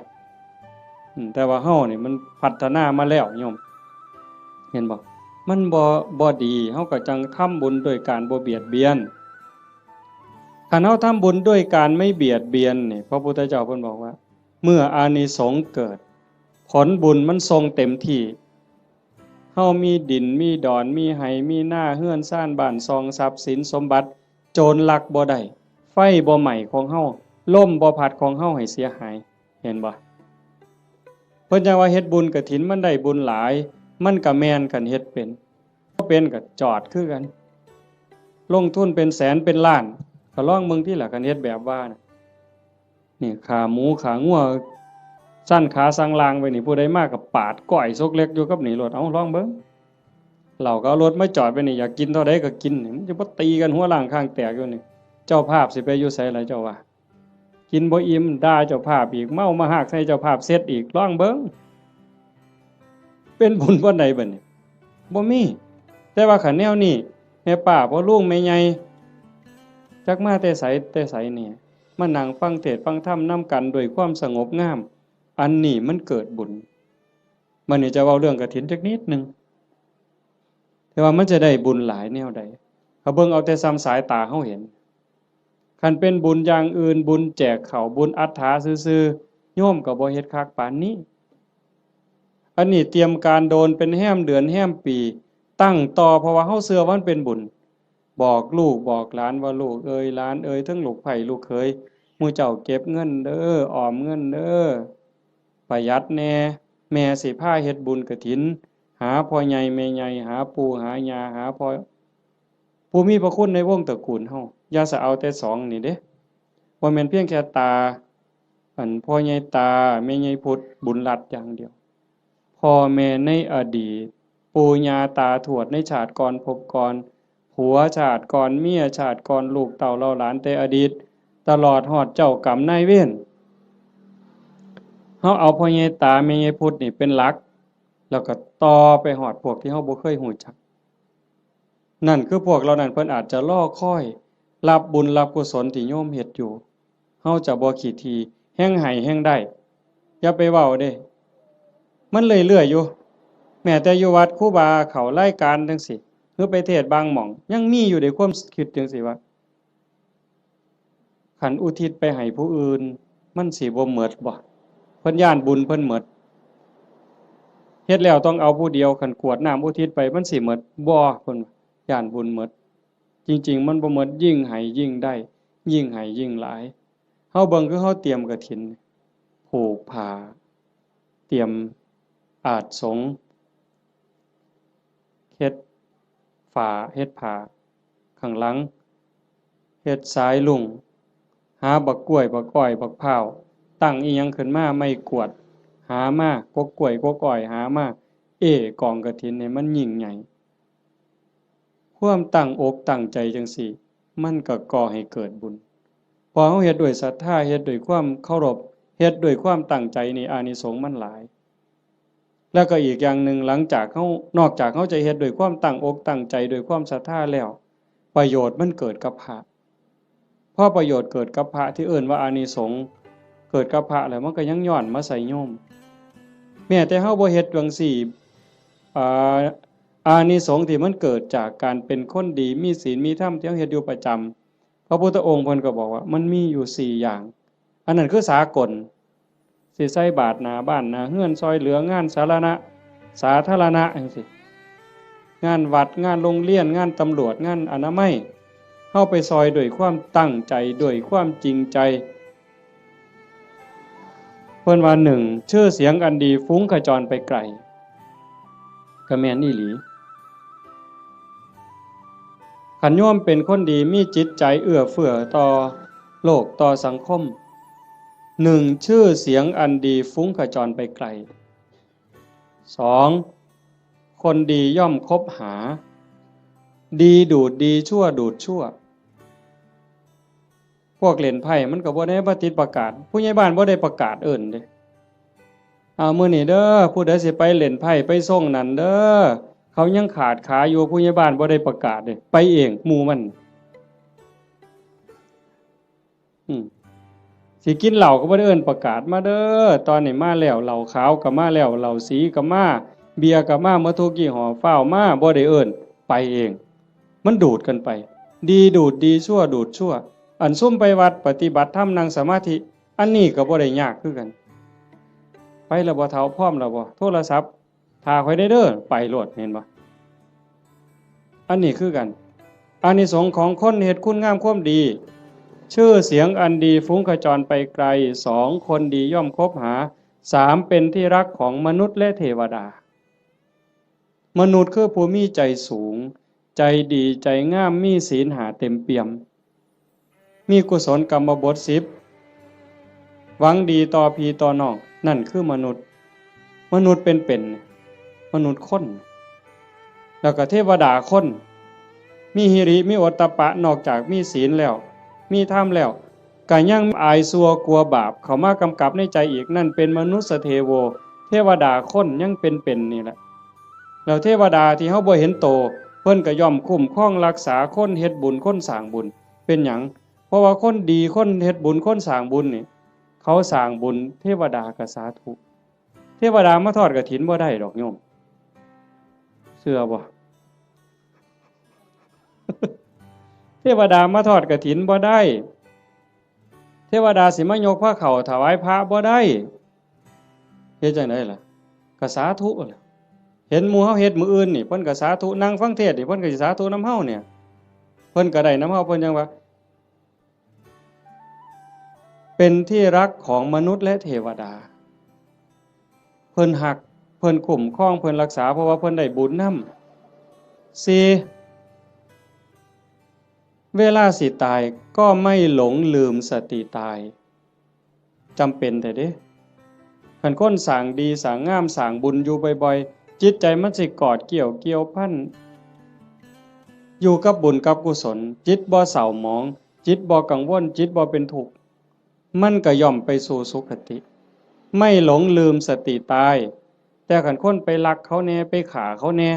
อืม แต่ว่าเฮานี่มันพัฒนามาแล้วโยม เห็นบ่ มันบ่ บ่ดี เฮาก็จั่งทำบุญโดยการบ่เบียดเบียน คันเฮาทำบุญด้วยการไม่เบียดเบียนนี่ พระพุทธเจ้าเพิ่นบอกว่า เมื่ออานิสงส์เกิด ผลบุญมันส่งเต็มที่ เฮามีดิน มีดอน มีไฮ่ มีนา เฮือนซาน บ้านช่อง ทรัพย์สินสมบัติ โจรลักบ่ได้ ไฟบ่ไหม้ของเฮา ลมบ่พัดของเฮาให้เสียหาย เห็นบ่ เพิ่นจั่งว่าเฮ็ดบุญกฐินมันได้บุญหลาย มันก็แม่นคันเฮ็ดเป็น บ่เป็นก็จอดคือกัน ลงทุนเป็นแสนเป็นล้าน ก็ลองเบิ่งติล่ะ คันเฮ็ดแบบว่าน่ะ นี่ขาหมูขางัว ซั่นขาสั่งลางไว้นี่ ผู้ใดมาก็ปาดก้อยซกเล็กอยู่กับนี่โลด เอาลองเบิ่ง เหล้าก็เอารถมาจอดไว้นี่ อยากกินเท่าใดก็กินนี่ มันจะบ่ตีกันหัวล้างข้างแตกอยู่นี่ เจ้าภาพสิไปอยู่ไสล่ะเจ้าว่า กินบ่อิ่ม ด่าเจ้าภาพอีก เมามาฮากใส่เจ้าภาพเสร็จอีก ลองเบิ่ง เป็นบุญปานใดบัดนี้ บ่มี แต่ว่าคันแนวนี้ แม่ป้าพ่อลุงแม่ใหญ่ จักมาแต่ไสแต่ไสนี่ มานั่งฟังเทศน์ฟังธรรมนำกันด้วยความสงบงาม อันนี้มันเกิดบุญ บัดนี้จะเว้าเรื่องกฐินจักนิดหนึ่ง แต่ว่ามันจะได้บุญหลายแนวใด ก็เบิ่งเอาแต่ส่ำสายตาเฮาเห็น คันเป็นบุญอย่างอื่น บุญแจกข้าว บุญอัฏฐาซื่อๆ โยมก็บ่เฮ็ดคักปานนี้ อันนี้เตรียมการโดนเป็นแฮมเดือนแฮมปี ตั้งต่อ เพราะว่าเฮาเชื่อว่ามันเป็นบุญ บอกลูกบอกหลานว่า ลูกเอยหลานเอย ทั้งลูกใภ้ลูกเขย หมู่เจ้าเก็บเงินเด้อ ออมเงินเด้อ ประหยัดแหน่ แม่สิพาเฮ็ดบุญกฐิน หาพ่อใหญ่แม่ใหญ่ หาปู่หาย่า หาพ่อ ผู้มีพระคุณในวงตระกูลเฮา อย่าสะเอาแต่สองนี่เด้ บ่แม่นเพียงแค่ตา อันพ่อใหญ่ตา แม่ใหญ่พุทธ บุญรัตน์อย่างเดียว พ่อแม่ในอดีต ปู่ย่าตาทวดในชาติก่อนภพก่อน ผัวชาติก่อน เมียชาติก่อน ลูกเต้าเหล่าหลานแต่อดีต ตลอดฮอดเจ้ากรรมนายเวร เฮาเอาพ่อใหญ่ตาแม่ใหญ่พุทธนี่เป็นหลัก แล้วก็ต่อไปฮอดพวกที่เฮาบ่เคยฮู้จัก นั่นคือพวกเหล่านั้นเพิ่นอาจจะรอคอยรับบุญรับกุศลที่โยมเฮ็ดอยู่ เฮาจะบ่ขี้ถี่ แฮ่งให้แฮ่งได้ อย่าไปเว้าเด้ มันเรื่อยๆอยู่ แม้แต่อยู่วัดครูบาเข้ารายการจั่งซี้ หรือไปเทศน์บางหม่อง ยังมีอยู่เด้ ความคิดจั่งซี้ว่า คันอุทิศไปให้ผู้อื่น มันสิบ่หมดบ่ เพิ่นย้านบุญเพิ่นหมด เฮ็ดแล้วต้องเอาผู้เดียว คันกรวดน้ำอุทิศไป มันสิหมดบ่ เพิ่นย้านบุญหมด จริงๆ มันบ่หมด ยิ่งให้ยิ่งได้ ยิ่งให้ยิ่งหลาย เฮาเบิ่งคือเฮาเตรียมกฐิน ผูกผ้า เตรียมอาสน์สงฆ์ เฮ็ดฝา เฮ็ดผ้าข้างหลัง เฮ็ดสายลุง หาบักกล้วย บักอ้อย บักพร้าว ตั้งอีหยังขึ้นมา ไม้กวาด หามา กกกล้วย กกอ้อย หามา เอ้กองกฐินให้มันยิ่งใหญ่ ความตั้งอกตั้งใจจั่งซี้ มันก็ก่อให้เกิดบุญ พอเฮาเฮ็ดด้วยศรัทธา เฮ็ดด้วยความเคารพ เฮ็ดด้วยความตั้งใจนี่ อานิสงส์มันหลาย แล้วก็อีกอย่างหนึ่ง หลังจากเฮา นอกจากเฮาจะเฮ็ดด้วยความตั้งอกตั้งใจ ด้วยความศรัทธาแล้ว ประโยชน์มันเกิดกับพระ พอประโยชน์เกิดกับพระที่เอิ้นว่าอานิสงส์เกิดกับพระแล้ว มันก็ยังย้อนมาใส่โยม แม้แต่เฮาบ่เฮ็ดจั่งซี้ อ่า อานิสงส์ที่มันเกิดจากการเป็นคนดี มีศีล มีธรรม ที่เฮาเฮ็ดอยู่ประจำ พระพุทธองค์เพิ่นก็บอกว่ามันมีอยู่สี่อย่าง อันนั้นคือสากล สิใส่บาตรหน้าบ้านหน้าเฮือน ซ่อยเหลืองานสาธารณะ สาธารณะจั่งซี้ งานวัด งานโรงเรียน งานตำรวจ งานอนามัย เฮาไปซ่อยด้วยความตั้งใจ ด้วยความจริงใจ เพิ่นว่า หนึ่ง ชื่อเสียงอันดีฟุ้งขจรไปไกล ก็แม่นอีหลี คันโยมเป็นคนดี มีจิตใจเอื้อเฟื้อต่อโลก ต่อสังคม หนึ่ง ชื่อเสียงอันดีฟุ้งขจรไปไกล สอง คนดีย่อมคบหา ดีดูดดี ชั่วดูดชั่ว พวกเล่นไพ่มันก็บ่ได้มาติดประกาศ ผู้ใหญ่บ้านบ่ได้ประกาศเอิ้นเด้ อ่า มื้อนี้เด้อ ผู้ใดสิไปเล่นไพ่ไปซ่งนั่นเด้อ เขายังขาดขาอยู่ ผู้ใหญ่บ้านบ่ได้ประกาศเด้ ไปเองหมู่มัน อืม สิกินเหล้าก็บ่ได้เอิ้นประกาศ มาเด้อ ตอนนี้มาแล้ว เหล้าขาวก็มาแล้ว เหล้าสีก็มา เบียร์ก็มา หมดทุกยี่ห้อ ฟ้าวมา บ่ได้เอิ้น ไปเอง มันดูดกันไป ดีดูดดี ชั่วดูดชั่ว อันซุมไปวัดปฏิบัติธรรมนั่งสมาธิ อันนี้ก็บ่ได้ยากคือกัน ไปแล้วบ่เฒ่า พร้อมแล้วบ่ โทรศัพท์ ถ้าข้อยได้เด้อ ไปโลด เห็นบ่ อันนี้คือกัน อานิสงส์ของคนเฮ็ดคุณงามความดี ชื่อเสียงอันดีฟุ้งขจรไปไกล สอง คนดีย่อมคบหา สาม เป็นที่รักของมนุษย์และเทวดา มนุษย์คือผู้มีใจสูง ใจดี ใจงาม มีศีลห้าเต็มเปี่ยม มีกุศลกรรมบทสิบ หวังดีต่อพี่ต่อน้อง นั่นคือมนุษย์ มนุษย์เป็นๆ มนุษย์คน แล้วก็เทวดาคน มีหิริ มีโอตตัปปะ นอกจากมีศีลแล้ว มีธรรมแล้ว ก็ยังอายชั่วกลัวบาปเข้ามากำกับในใจอีก นั่นเป็นมนุสสเทโว เทวดาคนยังเป็นๆ นี่แหละ แล้วเทวดาที่เฮาบ่เห็นโต เพิ่นก็ย่อมคุ้มครองรักษาคนเฮ็ดบุญ คนสร้างบุญ เป็นหยัง เพราะว่าคนดี คนเฮ็ดบุญ คนสร้างบุญนี่ เขาสร้างบุญ เทวดาก็สาธุ เทวดามาทอดกฐินบ่ได้ดอกโยม เชื่อบ่ เทวดามาทอดกฐินบ่ได้ เทวดาสิมายกพระเข้าถวายพระบ่ได้ เฮ็ดจั่งใดล่ะ ก็สาธุล่ะ เห็นหมู่เฮาเฮ็ดมื้ออื่นนี่ เพิ่นก็สาธุ นั่งฟังเทศน์นี่ เพิ่นก็สิสาธุนำเฮาเนี่ย เพิ่นก็ได้นำเฮา เพิ่นจั่งว่า เป็นที่รักของมนุษย์และเทวดา เพิ่นฮัก เพิ่นคุ้มครอง เพิ่นรักษา เพราะว่าเพิ่นได้บุญนำ สี่ เวลาสิตายก็ไม่หลงลืมสติตาย จำเป็นแท้เด้ คันคนสร้างดีสร้างงามสร้างบุญอยู่บ่อยๆ จิตใจมันสิกอดเกี่ยวเกี่ยวพัน อยู่กับบุญกับกุศล จิตบ่เศร้าหมอง จิตบ่กังวล จิตบ่เป็นทุกข์ มันก็ย่อมไปสู่สุคติ ไม่หลงลืมสติตาย แต่คันคนไปลักเขาแหน่ ไปฆ่าเขาแหน่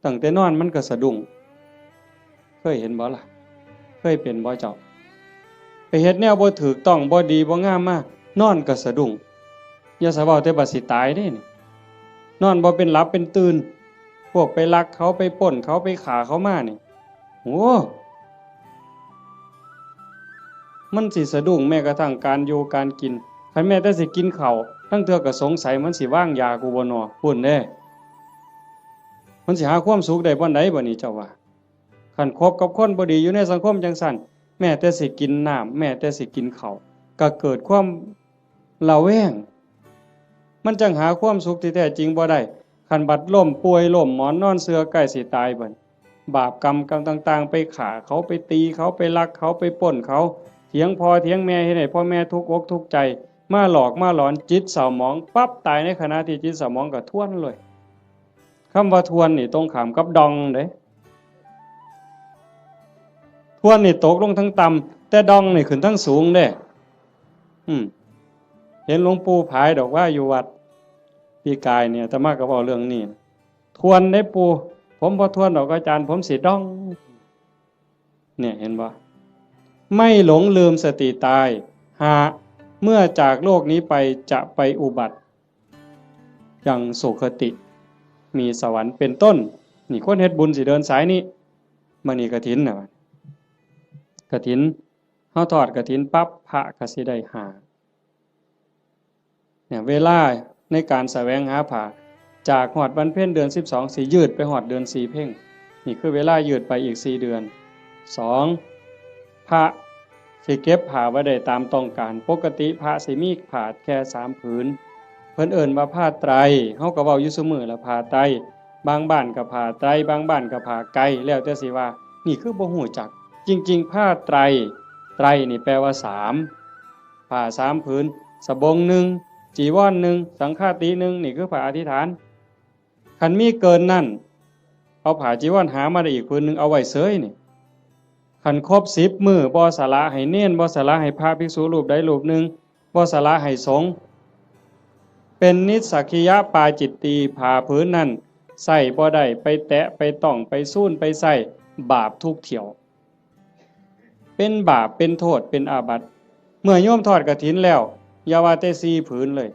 ตั้งแต่นอนมันก็สะดุ้ง เคยเห็นบ่ล่ะ เคยเป็นบ่เจ้า ไปเฮ็ดแนวบ่ถูกต้อง บ่ดีบ่งามมา นอนก็สะดุ้ง อย่าสะเว้าแต่บัดสิตายเด้นี่ นอนบ่เป็นหลับเป็นตื่น พวกไปลักเขา ไปปล้นเขา ไปฆ่าเขามานี่ โอ้ มันสิสะดุ้งแม้กระทั่งการอยู่การกิน คันแม้แต่สิกินข้าว ลางเทื่อก็สงสัยมันสิวางยากูบ่น้อ พู้นเด้ มันสิหาความสุขได้บ่อนใดบ่นี่เจ้าว่า คันคบกับคนบ่ดีอยู่ในสังคมจั่งซั้น แม้แต่สิกินน้ำ แม้แต่สิกินข้าว ก็เกิดความระแวง มันจั่งหาความสุขที่แท้จริงบ่ได้ คันบัดล้มป่วยล้มหมอนนอนเสื่อใกล้สิตายบัด บาปกรรมกรรมต่างๆ ไปฆ่าเขา ไปตีเขา ไปลักเขา ไปปล้นเขา เถียงพ่อเถียงแม่ เฮ็ดให้พ่อแม่ทุกข์อกทุกข์ใจ มาหลอกมาหลอน จิตเศร้าหมองปั๊บ ตายในขณะที่จิตเศร้าหมองก็ทวนเลย คำว่าทวนนี่ตรงข้ามกับด่องเด้ ทวนนี่ตกลงทางต่ำ แต่ด่องนี่ขึ้นทางสูงเด้ อืม เห็นหลวงปู่ผายดอกว่าอยู่วัด ปีกายเนี่ย อาตมาก็เว้าเรื่องนี้ ทวนได้ปู่ ผมบ่ทวนดอกอาจารย์ ผมสิด่อง เนี่ย เห็นบ่ ไม่หลงลืมสติตาย ห้า เมื่อจากโลกนี้ไปจะไปอุบัติยังสุคติ มีสวรรค์เป็นต้น นี่คนเฮ็ดบุญสิเดินสายนี้ มื้อนี้กฐินน่ะ กฐิน เฮาทอดกฐินปั๊บ พระก็สิได้ห้า เนี่ย เวลาในการแสวงหาผ้า จากฮอดวันเพ็ญเดือนสิบสอง สิยืดไปฮอดเดือนสี่เพ็ญ นี่คือเวลายืดไปอีกสี่เดือน สอง พระสิเก็บผ้าไว้ได้ตามต้องการ ปกติพระสิมีผ้าแค่สามผืน เพิ่นเอิ้นว่าผ้าไตร เฮาก็เว้าอยู่ซุมื้อละผ้าไตร บางบ้านก็ผ้าไตร บางบ้านก็ผ้าไก แล้วแต่สิว่า นี่คือบ่ฮู้จัก จริงๆ ผ้าไตร ไตรนี่แปลว่าสาม ผ้าสามผืน สบงหนึ่ง จีวรหนึ่ง สังฆาติหนึ่ง นี่คือผ้าอธิษฐาน คันมีเกินนั้น เอาผ้าจีวรหามาได้อีกผืนหนึ่ง เอาไว้เสยนี่ คันครบสิบมื้อ บ่สละให้เณร บ่สละให้พระภิกษุรูปใดรูปหนึ่ง บ่สละให้สงฆ์ เป็นนิสสักขิยปาจิตตี ผ้าผืนนั้นใส่บ่ได้ ไปแตะ ไปต้อง ไปซูน ไปใส่ บาปทุกเที่ยว เป็นบาป เป็นโทษ เป็นอาบัติ เมื่อโยมทอดกฐินแล้ว อย่าว่าแต่สี่ผืนเลย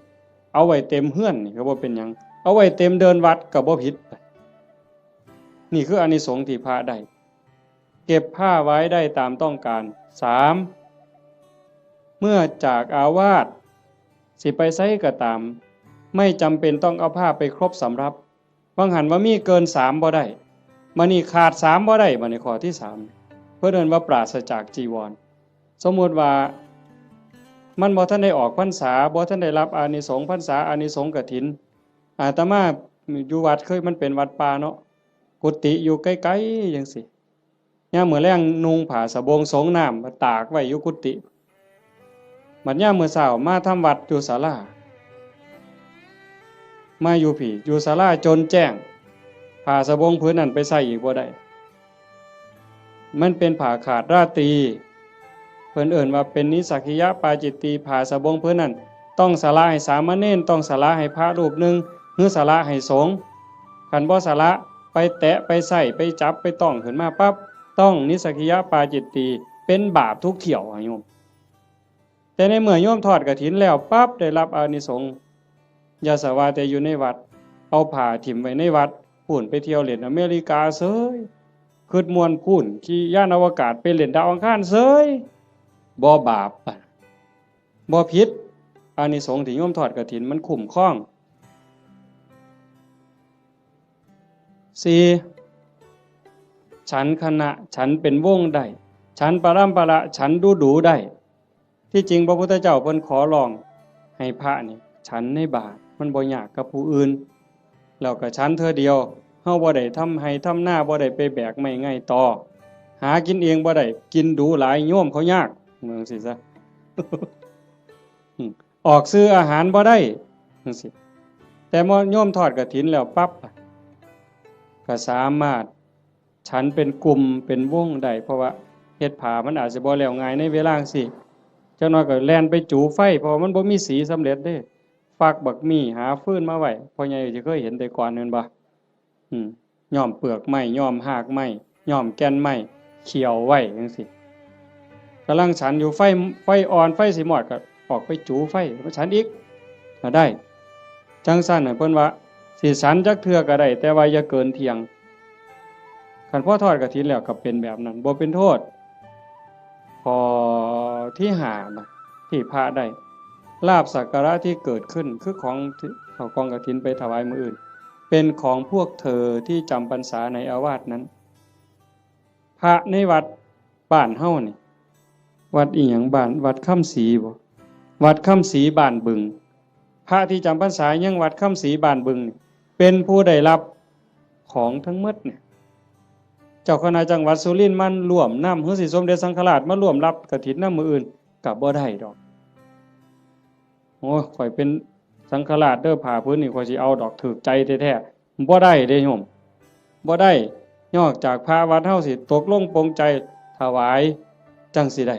เอาไว้เต็มเฮือนนี่ก็บ่เป็นหยัง เอาไว้เต็มเดินวัดก็บ่ผิด นี่คืออานิสงส์ที่พระได้ เก็บผ้าไว้ได้ตามต้องการ สาม เมื่อจากอาวาส สิไปไสก็ตาม ไม่จำเป็นต้องเอาผ้าไปครบสำรับ บางหันว่ามีเกินสามบ่ได้ บัดนี้ขาดสามบ่ได้ บัดนี้ข้อที่สาม เพิ่นเอิ้นว่าปราศจากจีวร สมมุติว่ามันบ่ทันได้ออกพรรษา บ่ทันได้รับอานิสงส์พรรษา อานิสงส์กฐิน อาตมาอยู่วัดเคย มันเป็นวัดป่าเนาะ กุฏิอยู่ไกลๆจั่งซี้ ยามมื้อแลงนุ่งผ้าสบงสงน้ำมาตากไว้อยู่กุฏิ บัดยามมื้อเช้ามาทำวัดอยู่ศาลา มาอยู่พี้ อยู่ศาลาจนแจ้ง ผ้าสบงผืนนั้นไปใส่อีกบ่ได้ มันเป็นผ้าขาดราตรี เพิ่นเอิ้นว่าเป็นนิสสักขิยปาจิตตี ผ้าสบงผืนนั้น ต้องสละให้สามเณร ต้องสละให้พระรูปหนึ่ง หรือสละให้สงฆ์ คันบ่สละ ไปแตะ ไปใส่ ไปจับ ไปต้องขึ้นมาปั๊บ ต้องนิสสักขิยปาจิตตี เป็นบาปทุกเที่ยวอะโยม แต่ในเมื่อโยมทอดกฐินแล้วปั๊บ ได้รับอานิสงส์ อย่าสะว่าแต่อยู่ในวัด เอาผ้าถิ่มไว้ในวัด พู้นไปเที่ยวเล่นอเมริกาเสย คิดม่วนพู้น ขี่ยานอวกาศไปเล่นดาวอังคารเสย บ่บาป บ่ผิด อานิสงส์ที่โยมทอดกฐินมันคุ้มครอง สี่ ฉันคณะ ฉันเป็นวงได้ ฉันปรัมประ ฉันดูดูได้ ที่จริงพระพุทธเจ้าเพิ่นขอร้องให้พระนี่ฉันในบาตร มันบ่ยากกับผู้อื่น แล้วก็ฉันเทื่อเดียว เฮาบ่ได้ทำไฮ่ทำนา บ่ได้ไปแบกไม้ไงต่อ หากินเองบ่ได้ กินดูหลาย โยมเขายาก ว่าจั่งซี้ซะ อืม ออกซื้ออาหารบ่ได้จั่งซี้ แต่โยมทอดกฐินแล้วปั๊บ ก็สามารถฉันเป็นกลุ่มเป็นวงได้ เพราะว่าเฮ็ดผ้ามันอาจสิบ่แล้วง่ายในเวลาจั่งซี้ จักหน่อยก็แล่นไปจูไฟ เพราะว่ามันบ่มีสีสำเร็จเด้ ฟักบักมี่ หาฟืนมาไว้ พ่อใหญ่สิเคยเห็นแต่ก่อนแม่นบ่ อืม ย้อมเปลือกไม้ ย้อมฮากไม้ ย้อมแก่นไม้ เคี่ยวไว้จั่งซี้ กำลังฉันอยู่ ไฟ ไฟอ่อน ไฟสิมอดก็ออกไปจูไฟ มาฉันอีก ก็ได้ จั่งซั้นน่ะ เพิ่นว่าสิฉันจักเทื่อก็ได้ แต่ว่าอย่าเกินเที่ยง คันพอทอดกฐินแล้วก็เป็นแบบนั้น บ่เป็นโทษ ข้อที่ห้านะ ที่พระได้ ลาภสักการะที่เกิดขึ้น คือของที่เอากองกฐินไปถวายมื้ออื่น เป็นของพวกเธอที่จำพรรษาในอาวาสนั้น พระในวัดบ้านเฮานี่ วัดอีหยังบ้าน วัดคำศรีบ่ วัดคำศรีบ้านบึง พระที่จำพรรษายังวัดคำศรีบ้านบึงนี่ เป็นผู้ได้รับของทั้งหมดเนี่ย เจ้าคณะจังหวัดสุรินทร์มาร่วมนำ หรือสิสมเด็จสังฆราชมาร่วมรับกฐินนำมื้ออื่น ก็บ่ได้ดอก โอ้ย ข้อยเป็นสังฆราชเด้อ ผ้าผืนนี่ข้อยสิเอาดอก ถูกใจแท้ๆ บ่ได้เด้โยม บ่ได้ นอกจากพระวัดเฮาสิตกลงปลงใจถวาย จั่งสิได้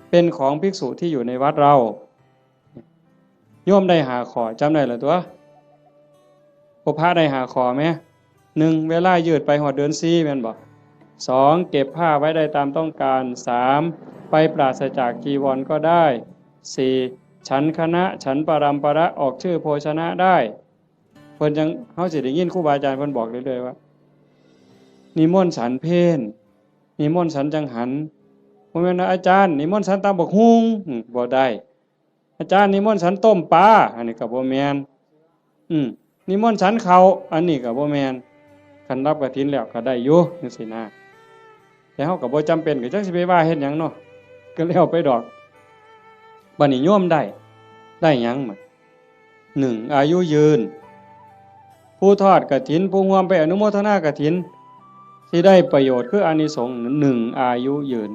เป็นของภิกษุที่อยู่ในวัดเรา โยมได้ห้าข้อ จำได้แล้วตั๊ว พวกพระได้ห้าข้อแหม หนึ่ง เวลายืดไปฮอดเดือนสี่ แม่นบ่ สอง เก็บผ้าไว้ได้ตามต้องการ สาม ไปปราศจากจีวรก็ได้ สี่ ฉันคณะ ฉันปรัมประ ออกชื่อโภชนะได้ เพิ่นจั่ง เฮาสิได้ยินครูบาอาจารย์เพิ่นบอกเรื่อยๆว่า นิมนต์ฉันเพล นิมนต์ฉันจังหัน บ่แม่นว่า อาจารย์ นิมนต์ฉันตำบักหุ่ง อืม บ่ได้ อาจารย์ นิมนต์ฉันต้มปลา อันนี้ก็บ่แม่น อืม นิมนต์ฉันข้าว อันนี้ก็บ่แม่น คันรับกฐินแล้วก็ได้อยู่จั่งซี้นะ แต่เฮาก็บ่จำเป็น ก็จักสิไปว่าเฮ็ดหยังเนาะ ก็แล้วไปดอก บัดนี้โยมได้ ได้หยังบัด หนึ่ง อายุยืน ผู้ทอดกฐิน ผู้ร่วมไปอนุโมทนากฐิน สิได้ประโยชน์คืออานิสงส์ หนึ่ง อายุยืน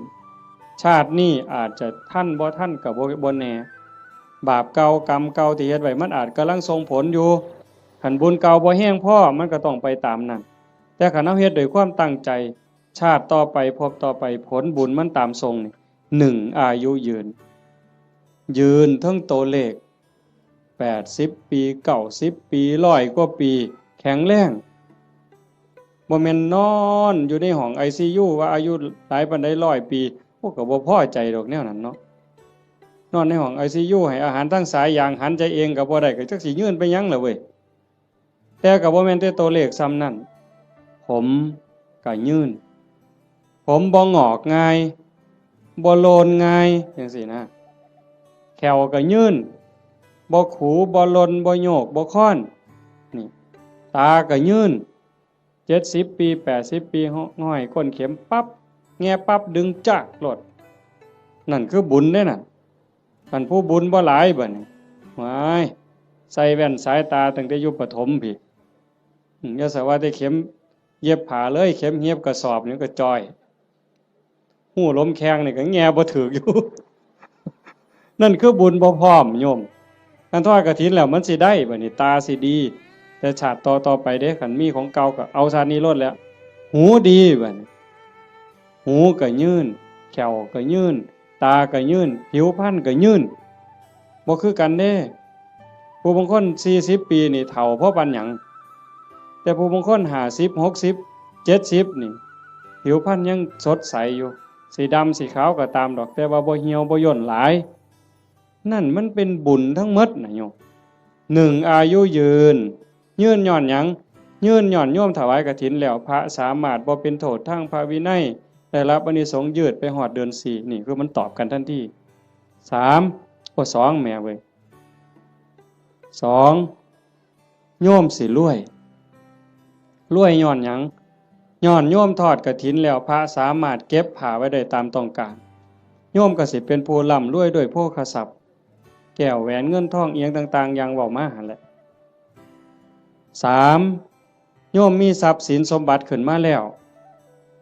ชาตินี้อาจจะทันบ่ทันก็บ่ บ่แน่ บาปเก่ากรรมเก่าที่เฮ็ดไว้มันอาจกำลังส่งผลอยู่ คันบุญเก่าบ่แฮงพอ มันก็ต้องไปตามนั้น แต่คันเฮาเฮ็ดด้วยความตั้งใจ ชาติต่อไป ภพต่อไป ผลบุญมันตามส่งนี่ หนึ่ง อายุยืน ยืนเทิงตัวเลข แปดสิบปี เก้าสิบปี ร้อยกว่าปี แข็งแรง บ่แม่นนอนอยู่ในห้องไอซียู ว่าอายุหลายปานใด ร้อยปี โอ้ ก็บ่พอใจดอกแนวนั้นเนาะ นอนในห้องไอซียู ให้อาหารทางสายยาง หันใจเองก็บ่ได้ ก็จักสิยืนไปหยังล่ะเว้ย แต่ก็บ่แม่นแต่ตัวเลขส่ำนั้น ผมก็ยืน ผมบ่งอกง่าย บ่โลนง่ายจั่งซี้นะ แข้วก็ยืน บ่ขู บ่หล่น บ่โยก บ่คอน นี่ ตาก็ยืน เจ็ดสิบปี แปดสิบปี ห้อยก้นเข็มปั๊บ แงะปั๊บ ดึงจากโลด นั่นคือบุญเด้น่ะ คันผู้บุญบ่หลายบัดนี้ ว้าย ใส่แว่นสายตาตั้งแต่อยู่ประถมพี้ อืม อย่าสะว่าแต่เข็มเย็บผ้าเลย เข็มเย็บกระสอบนี่ก็จ่อย ฮู้ลมแข้งนี่ก็แงะบ่ถืกอยู่ นั่นคือบุญบ่พร้อมโยม คันทอดกฐินแล้วมันสิได้บัดนี้ ตาสิดี แต่ชาติต่อๆไปเด้ คันมีของเก่าก็เอาชาตินี้โลดแหละ หูดีบัดนี้ หูก็ยืน แข้วก็ยืน ตาก็ยืน ผิวพรรณก็ยืน บ่คือกันเด้ ผู้บางคนสี่สิบปีนี่เฒ่าพอปานหยัง แต่ผู้บางคนห้าสิบ หกสิบ เจ็ดสิบนี่ ผิวพรรณยังสดใสอยู่ สิดำสิขาวก็ตามดอก แต่ว่าบ่เหี่ยวบ่ย่นหลาย นั่นมันเป็นบุญทั้งหมดนะโยม หนึ่ง อายุยืน ยืนย้อนหยัง ยืนย้อนโยมถวายกฐินแล้ว พระสามารถบ่เป็นโทษทางพระวินัย ได้รับอานิสงส์ยืดไปฮอดเดือนสี่ นี่คือมันตอบกันทันที สาม โอ้ สอง แหมเว้ย สอง โยมสิรวย รวยย้อนหยัง ย้อนโยมทอดกฐินแล้ว พระสามารถเก็บผ้าไว้ได้ตามต้องการ โยมก็สิเป็นผู้ร่ำรวยด้วยโภคทรัพย์ แก้วแหวนเงินทองอิหยังต่างๆ อย่างเว้ามาหั่นแหละ สาม โยมมีทรัพย์สินสมบัติขึ้นมาแล้ว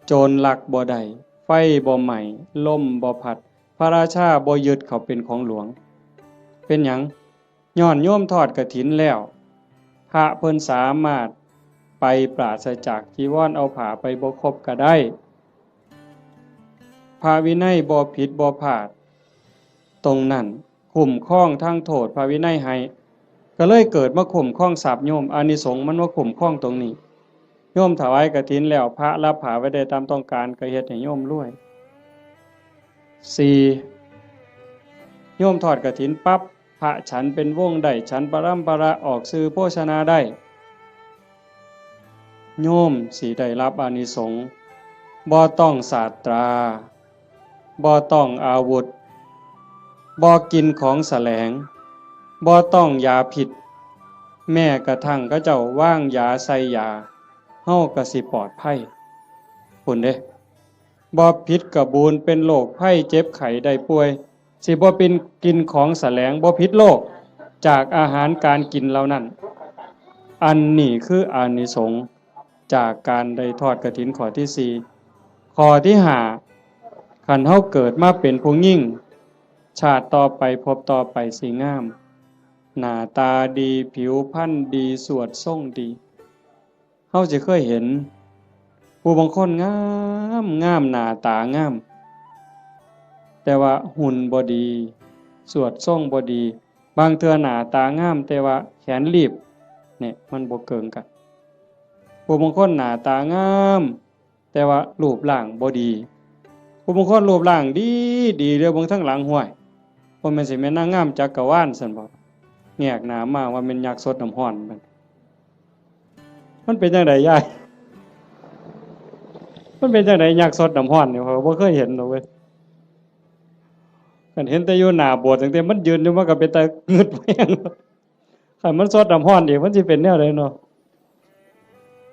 โจรลักบ่ได้ ไฟบ่ไหม้ ลมบ่พัด พระราชาบ่ยึดเขาเป็นของหลวง เป็นหยัง ย้อนโยมทอดกฐินแล้ว พระเพิ่นสามารถไปปราศจากจีวร เอาผ้าไปบ่ครบก็ได้ พระวินัยบ่ผิดบ่พลาด ตรงนั้นคุ้มครองทางโทษพระวินัยให้ ก็เลยเกิดมาคุ้มครองทรัพย์โยม อานิสงส์มันมาคุ้มครองตรงนี้ โยมถวายกฐินแล้ว พระรับผ้าไว้ได้ตามต้องการ ก็เฮ็ดให้โยมรวย สี่ โยมทอดกฐินปั๊บ พระฉันเป็นวงได้ ฉันปรำปรา ออกสื่อโภชนาได้ โยมสิได้รับอานิสงส์ บ่ต้องสาตรา บ่ต้องอาวุธ บ่กินของแสลง บ่ต้องยาพิษ แม้กระทั่งเขาเจ้าวางยาใส่ยา เฮาก็สิปลอดภัย พุ้นเด้ บ่ผิดกะบูน เป็นโรคภัยเจ็บไข้ได้ป่วย สิบ่เป็นกินของแสลง บ่ผิดโรค จากอาหารการกินเหล่านั้น อันนี้คืออานิสงส์จากการได้ทอดกฐินข้อที่สี่ ข้อที่ห้า คันเฮาเกิดมาเป็นผู้หญิง ชาติต่อไปภพต่อไปสิงาม หน้าตาดี ผิวพรรณดี สวดทรงดี เฮาสิเคยเห็น ผู้บางคนงามงาม หน้าตางาม แต่ว่าหุ่นบ่ดี สวดทรงบ่ดี บางเทื่อหน้าตางาม แต่ว่าแขนลีบ เนี่ย มันบ่เกิ่งกัน ผู้บางคนหน้าตางาม แต่ว่ารูปร่างบ่ดี ผู้บางคนรูปร่างดีดี เดี๋ยวเบิ่งทางหลัง ห้วย บ่แม่นสิแม่นนางงามจักรวาลซั่นบ่ แงกหน้ามาว่าแม่นยักษ์ซดน้ำร้อนมัน มันเป็นจั่งใดยาย มันเป็นจั่งใดยักษ์ซดน้ำร้อนนี่ ข้อยบ่เคยเห็นดอกเว้ย คันเห็นแต่อยู่หน้าโบสถ์ ตั้งแต่มันยืนอยู่ มันก็เป็นตางึดแฮง คันมันซดน้ำร้อนอีก มันสิเป็นแนวใดเนาะ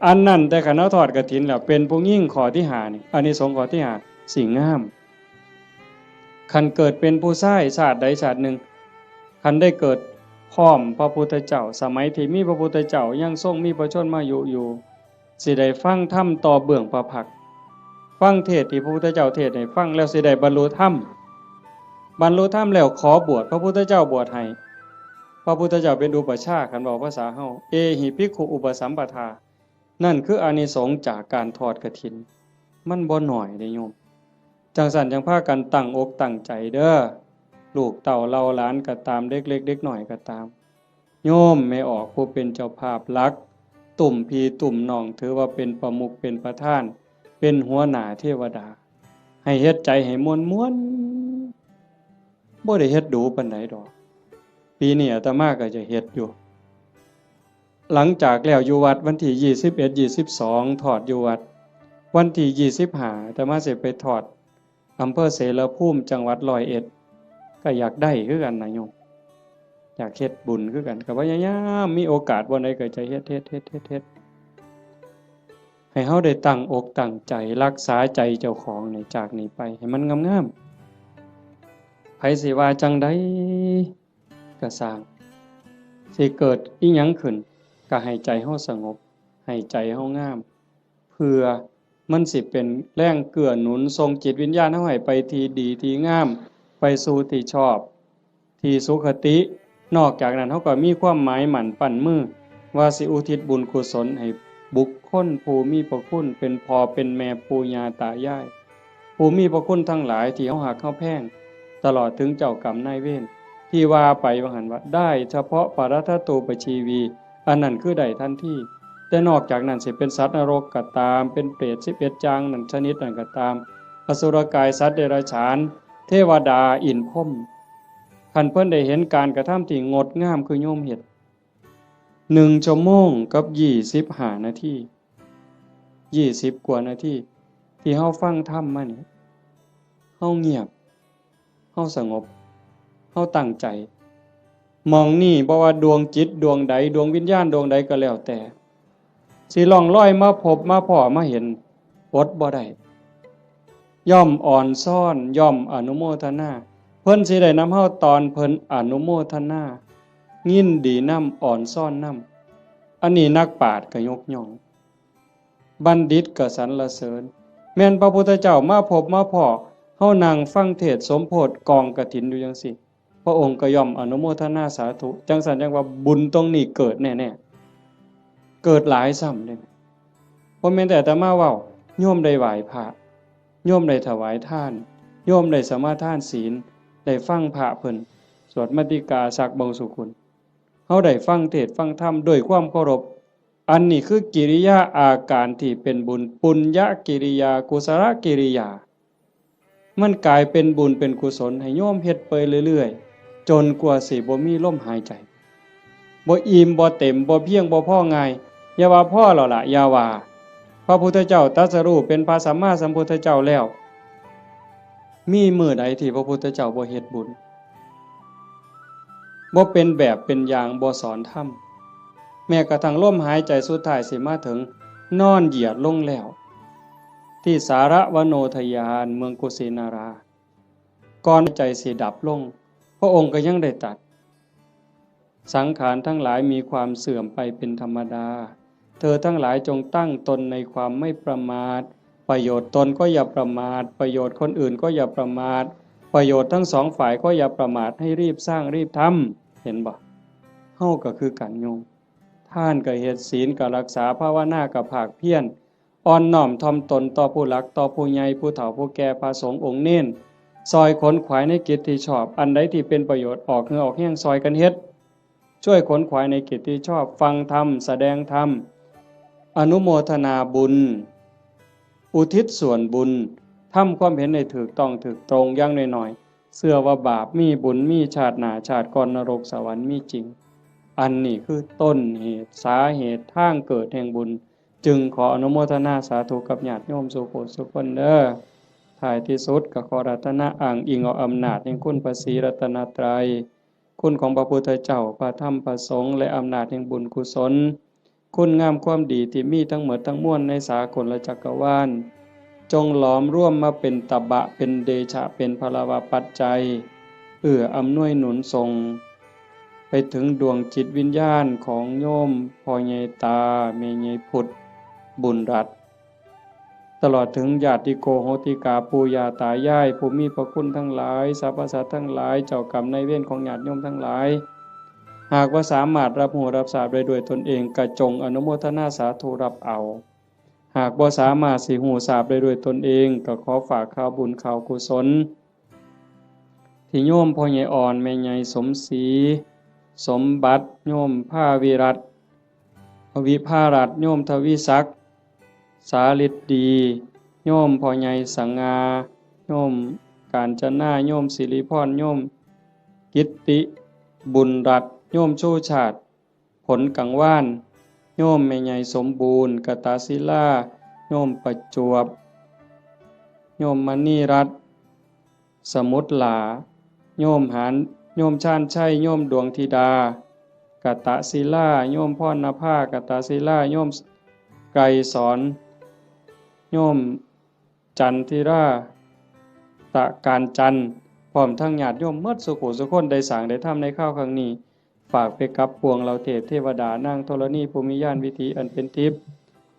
อันนั้น แต่คันเฮาทอดกฐินแล้ว เป็นผู้หญิงข้อที่ห้านี่ อานิสงส์ข้อที่ห้า สิงาม คันเกิดเป็นผู้ชายชาติใดชาติหนึ่ง คันได้เกิดพร้อมพระพุทธเจ้า สมัยที่มีพระพุทธเจ้ายังทรงมีพระชนมายุอยู่ สิได้ฟังธรรมต่อเบื้องพระพักตร์ ฟังเทศน์ที่พระพุทธเจ้าเทศน์ให้ฟังแล้วสิได้บรรลุธรรม บรรลุธรรมแล้วขอบวช พระพุทธเจ้าบวชให้ พระพุทธเจ้าเป็นอุปัชฌาย์ คันเว้าภาษาเฮา เอหิภิกขุอุปสัมปทา นั่นคืออานิสงส์จากการทอดกฐิน มันบ่น้อยเด้โยม จั่งซั้นจั่งพากันตั้งอกตั้งใจเด้อ ลูกเต้าเหล่าหลานก็ตาม เด็กเล็กเด็กน้อยก็ตาม โยมแม่ออกผู้เป็นเจ้าภาพหลัก ตุ้มพี่ตุ้มน้อง ถือว่าเป็นประมุขเป็นประธาน เป็นหัวหน้าเทวดา ให้เฮ็ดใจให้ม่วนๆ บ่ได้เฮ็ดดูปานใดดอก ปีนี้อาตมาก็จะเฮ็ดอยู่ หลังจากแล้วอยู่วัดวันที่ยี่สิบเอ็ด ยี่สิบสอง ทอดอยู่วัด วันที่ยี่สิบห้า อาตมาสิไปทอดอำเภอเสรภูมิ จังหวัดร้อยเอ็ด ก็อยากได้คือกันนะโยม อยากเฮ็ดบุญคือกัน ก็พยายามมีโอกาสบ่อนใดก็จะเฮ็ด เฮ็ด เฮ็ด เฮ็ด เฮ็ด ให้เฮาได้ตั้งอกตั้งใจรักษาใจเจ้าของนี่ จากนี้ไปให้มันงามๆ ไผสิว่าจั่งใดก็ซ่าง สิเกิดอิหยังขึ้น ก็ให้ใจเฮาสงบ ให้ใจเฮางาม เพื่อมันสิเป็นแรงเกื้อหนุนส่งจิตวิญญาณเฮาให้ไปที่ดีที่งาม ไปสู่ที่ชอบ ที่สุคติ นอกจากนั้นเฮาก็มีความหมายมั่นปั้นมือ ว่าสิอุทิศบุญกุศลให้บุคคลผู้มีพระคุณ เป็นพ่อเป็นแม่ปู่ย่าตายาย ผู้มีพระคุณทั้งหลายที่เฮาฮักเฮาแพง ตลอดถึงเจ้ากรรมนายเวร ที่ว่าไปว่าหั่นว่า ได้เฉพาะปรัตถตูปชีวี อันนั้นคือได้ทันที แต่นอกจากนั้นสิเป็นสัตว์นรกก็ตาม เป็นเปรตสิบเอ็ดอย่างนั้นชนิดนั้นก็ตาม อสุรกาย สัตว์เดรัจฉาน เทวดา อินทร์พรหม คันเพิ่นได้เห็นการกระทำที่งดงามคือโยมเฮ็ด หนึ่งชั่วโมงกับยี่สิบห้านาที ยี่สิบกว่านาที ที่เฮาฟังธรรมมานี่ เฮาเงียบ เฮาสงบ เฮาตั้งใจ หม่องนี่บ่ว่าดวงจิตดวงใด ดวงวิญญาณดวงใดก็แล้วแต่ สิล่องลอยมาพบมาพ้อมาเห็น อดบ่ได้ ย่อมอ่อนซ้อน ย่อมอนุโมทนา เพิ่นสิได้นำเฮาตอนเพิ่นอนุโมทนา ยินดีนำ อ่อนซ้อนนำ อันนี้นักปราชญ์ก็ยกย่อง บัณฑิตก็สรรเสริญ แม่นพระพุทธเจ้ามาพบมาพ้อ เฮานั่งฟังเทศน์สมโภชกองกฐินอยู่จังซี้ พระองค์ก็ย่อมอนุโมทนาสาธุ จังซั่นจังว่าบุญตรงนี้เกิดแน่ๆ เกิดหลายซ้ำเด้ บ่แม่นแต่อาตมาเว้า โยมได้ไหว้พระ โยมได้ถวายทาน โยมได้สมาทานศีล ได้ฟังพระเพิ่นสวดมัตติกาสักบงสุกุล เฮาได้ฟังเทศน์ฟังธรรมด้วยความเคารพ อันนี้คือกิริยาอาการที่เป็นบุญ ปุญญกิริยา กุศลกิริยา มันกลายเป็นบุญเป็นกุศลให้โยมเฮ็ดไปเรื่อยๆ จนกว่าสิบ่มีลมหายใจ บ่อิ่มบ่เต็ม บ่เพียงบ่พอง่าย อย่าว่าพอแล้วล่ะ อย่าว่า พระพุทธเจ้าตรัสรู้เป็นพระสัมมาสัมพุทธเจ้าแล้ว มีมื้อใดที่พระพุทธเจ้าบ่เฮ็ดบุญ บ่เป็นแบบเป็นอย่าง บ่สอนธรรม แม้กระทั่งลมหายใจสุดท้ายสิมาถึง นอนเหยียดลงแล้ว ที่สารวโนทยาน เมืองกุสินารา ก่อนใจสิดับลง พระองค์ก็ยังได้ตรัส สังขารทั้งหลายมีความเสื่อมไปเป็นธรรมดา เธอทั้งหลายจงตั้งตนในความไม่ประมาท ประโยชน์ตนก็อย่าประมาท ประโยชน์คนอื่นก็อย่าประมาท ประโยชน์ทั้งสองฝ่ายก็อย่าประมาท ให้รีบสร้างรีบทำ เห็นบ่ เฮาก็คือกันโยม ทานก็เฮ็ด ศีลก็รักษา ภาวนาก็ภาคเพียร อ่อนน้อมถ่อมตนต่อผู้หลัก ต่อผู้ใหญ่ ผู้เฒ่า ผู้แก่ พระสงฆ์องค์เณร ซอยขนขวายในกิจที่ชอบ อันใดที่เป็นประโยชน์ ออกเหงื่อออกแฮงซอยกันเฮ็ด ช่วยขนขวายในกิจที่ชอบ ฟังธรรม แสดงธรรม อนุโมทนาบุญ อุทิศส่วนบุญ ทำความเห็นให้ถูกต้องถูกตรง อย่างน้อยๆ เชื่อว่าบาปมี บุญมี ชาติหน้าชาติก่อน นรกสวรรค์มีจริง อันนี้คือต้นเหตุ สาเหตุ ทางเกิดแห่งบุญ จึงขออนุโมทนาสาธุกับญาติโยมสู่ผู้สู่คนเด้อ ท้ายที่สุดก็ขออาราธนาอ้างอิงเอาอำนาจแห่งคุณพระศรีรัตนตรัย คุณของพระพุทธเจ้า พระธรรม พระสงฆ์ และอำนาจแห่งบุญกุศล คุณงามความดีที่มีทั้งหมดทั้งมวลในสากลจักรวาล จงหลอมรวมมาเป็นตบะ เป็นเดชะ เป็นพลวปัจจัย เอื้ออำนวยหนุนส่ง ไปถึงดวงจิตวิญญาณของโยมพ่อใหญ่ตา แม่ใหญ่พุทธ บุญรัตน์ ตลอดถึงญาติโกโหติกา ปู่ย่าตายาย ผู้มีพระคุณทั้งหลาย สรรพสัตว์ทั้งหลาย เจ้ากรรมนายเวรของญาติโยมทั้งหลาย หากว่าสามารถรับรู้รับทราบได้ด้วยตนเอง ก็จงอนุโมทนาสาธุรับเอา หากบ่สามารถสิรู้ทราบได้ด้วยตนเอง ก็ขอฝากข่าวบุญข่าวกุศล ที่โยมพ่อใหญ่อ่อน แม่ใหญ่สมศรี สมบัติ โยมภาวิรัตน์ วิภารัตน์ โยมทวีศักดิ์ สาฤทธิ์ดี โยมพ่อใหญ่สง่า โยมกาญจนา โยมสิริพร โยมกิตติ บุญรัตน์ โยมชูชาติ ผลกังวาน โยมแม่ใหญ่สมบูรณ์ กตศิลา โยมประจวบ โยมมณีรัตน์ สมุทรหลา โยมหาน โยมชาญชัย โยมดวงธิดา กตศิลา โยมพรณภา กตศิลา โยมไกรสอน โยมจันทิรา ตะการจันทร์ พร้อมทั้งญาติโยมหมดสุขุสุคนได้สร้างได้ทำในคราวครั้งนี้ ฝากไปกับปวงเหล่าเทพเทวดานางธรณีผู้มีญาณวิถีอันเป็นทิพย์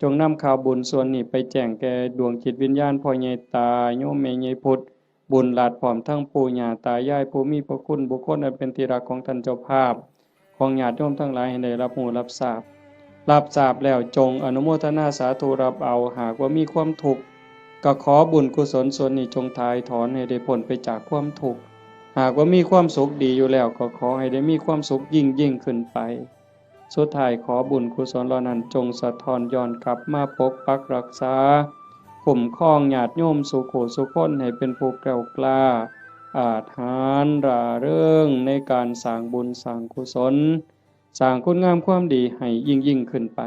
จงนำข่าวบุญส่วนนี้ไปแจ้งแก่ดวงจิตวิญญาณพ่อใหญ่ตา โยมแม่ใหญ่พุทธ บุญรัตน์ พร้อมทั้งปู่ย่าตายายผู้มีพระคุณ บุคคลอันเป็นที่รักของท่านเจ้าภาพ ของญาติโยมทั้งหลายให้ได้รับรู้รับทราบ รับทราบแล้วจงอนุโมทนาสาธุรับเอา หากว่ามีความทุกข์ ก็ขอบุญกุศลส่วนนี้จงถ่ายถอนให้ได้พ้นไปจากความทุกข์ หากว่ามีความสุขดีอยู่แล้ว ก็ขอให้ได้มีความสุขยิ่งยิ่งขึ้นไป สุดท้ายขอบุญกุศลเหล่านั้นจงสะท้อนย้อนกลับมาปกปักรักษา คุ้มครองญาติโยมสุขุสุคนให้เป็นผู้แกล้วกล้า อาจหาญร่าเริงในการสร้างบุญสร้างกุศล สร้างคุณงามความดีให้ยิ่งยิ่งขึ้นไป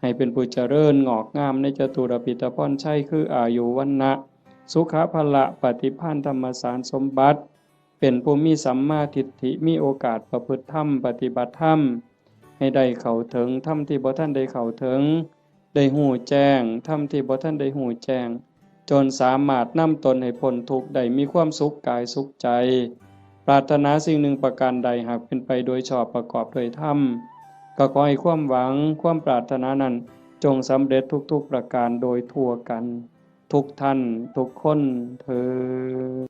ให้เป็นผู้เจริญงอกงามในจตุรพิธพรชัย คืออายุ วรรณะ สุขะ พละ ปฏิภาณ ธรรมสารสมบัติ เป็นผู้มีสัมมาทิฏฐิ มีโอกาสประพฤติธรรม ปฏิบัติธรรม ให้ได้เข้าถึงธรรมที่บ่ทันได้เข้าถึง ได้ฮู้แจ้งธรรมที่บ่ทันได้ฮู้แจ้ง จนสามารถนำตนให้พ้นทุกข์ได้ มีความสุขกายสุขใจ ปรารถนาสิ่งหนึ่งประการใด หากเป็นไปโดยชอบประกอบด้วยธรรม ก็ขอให้ความหวังความปรารถนานั้นจงสำเร็จทุกๆประการโดยทั่วกัน ทุกท่านทุกคนเทอญ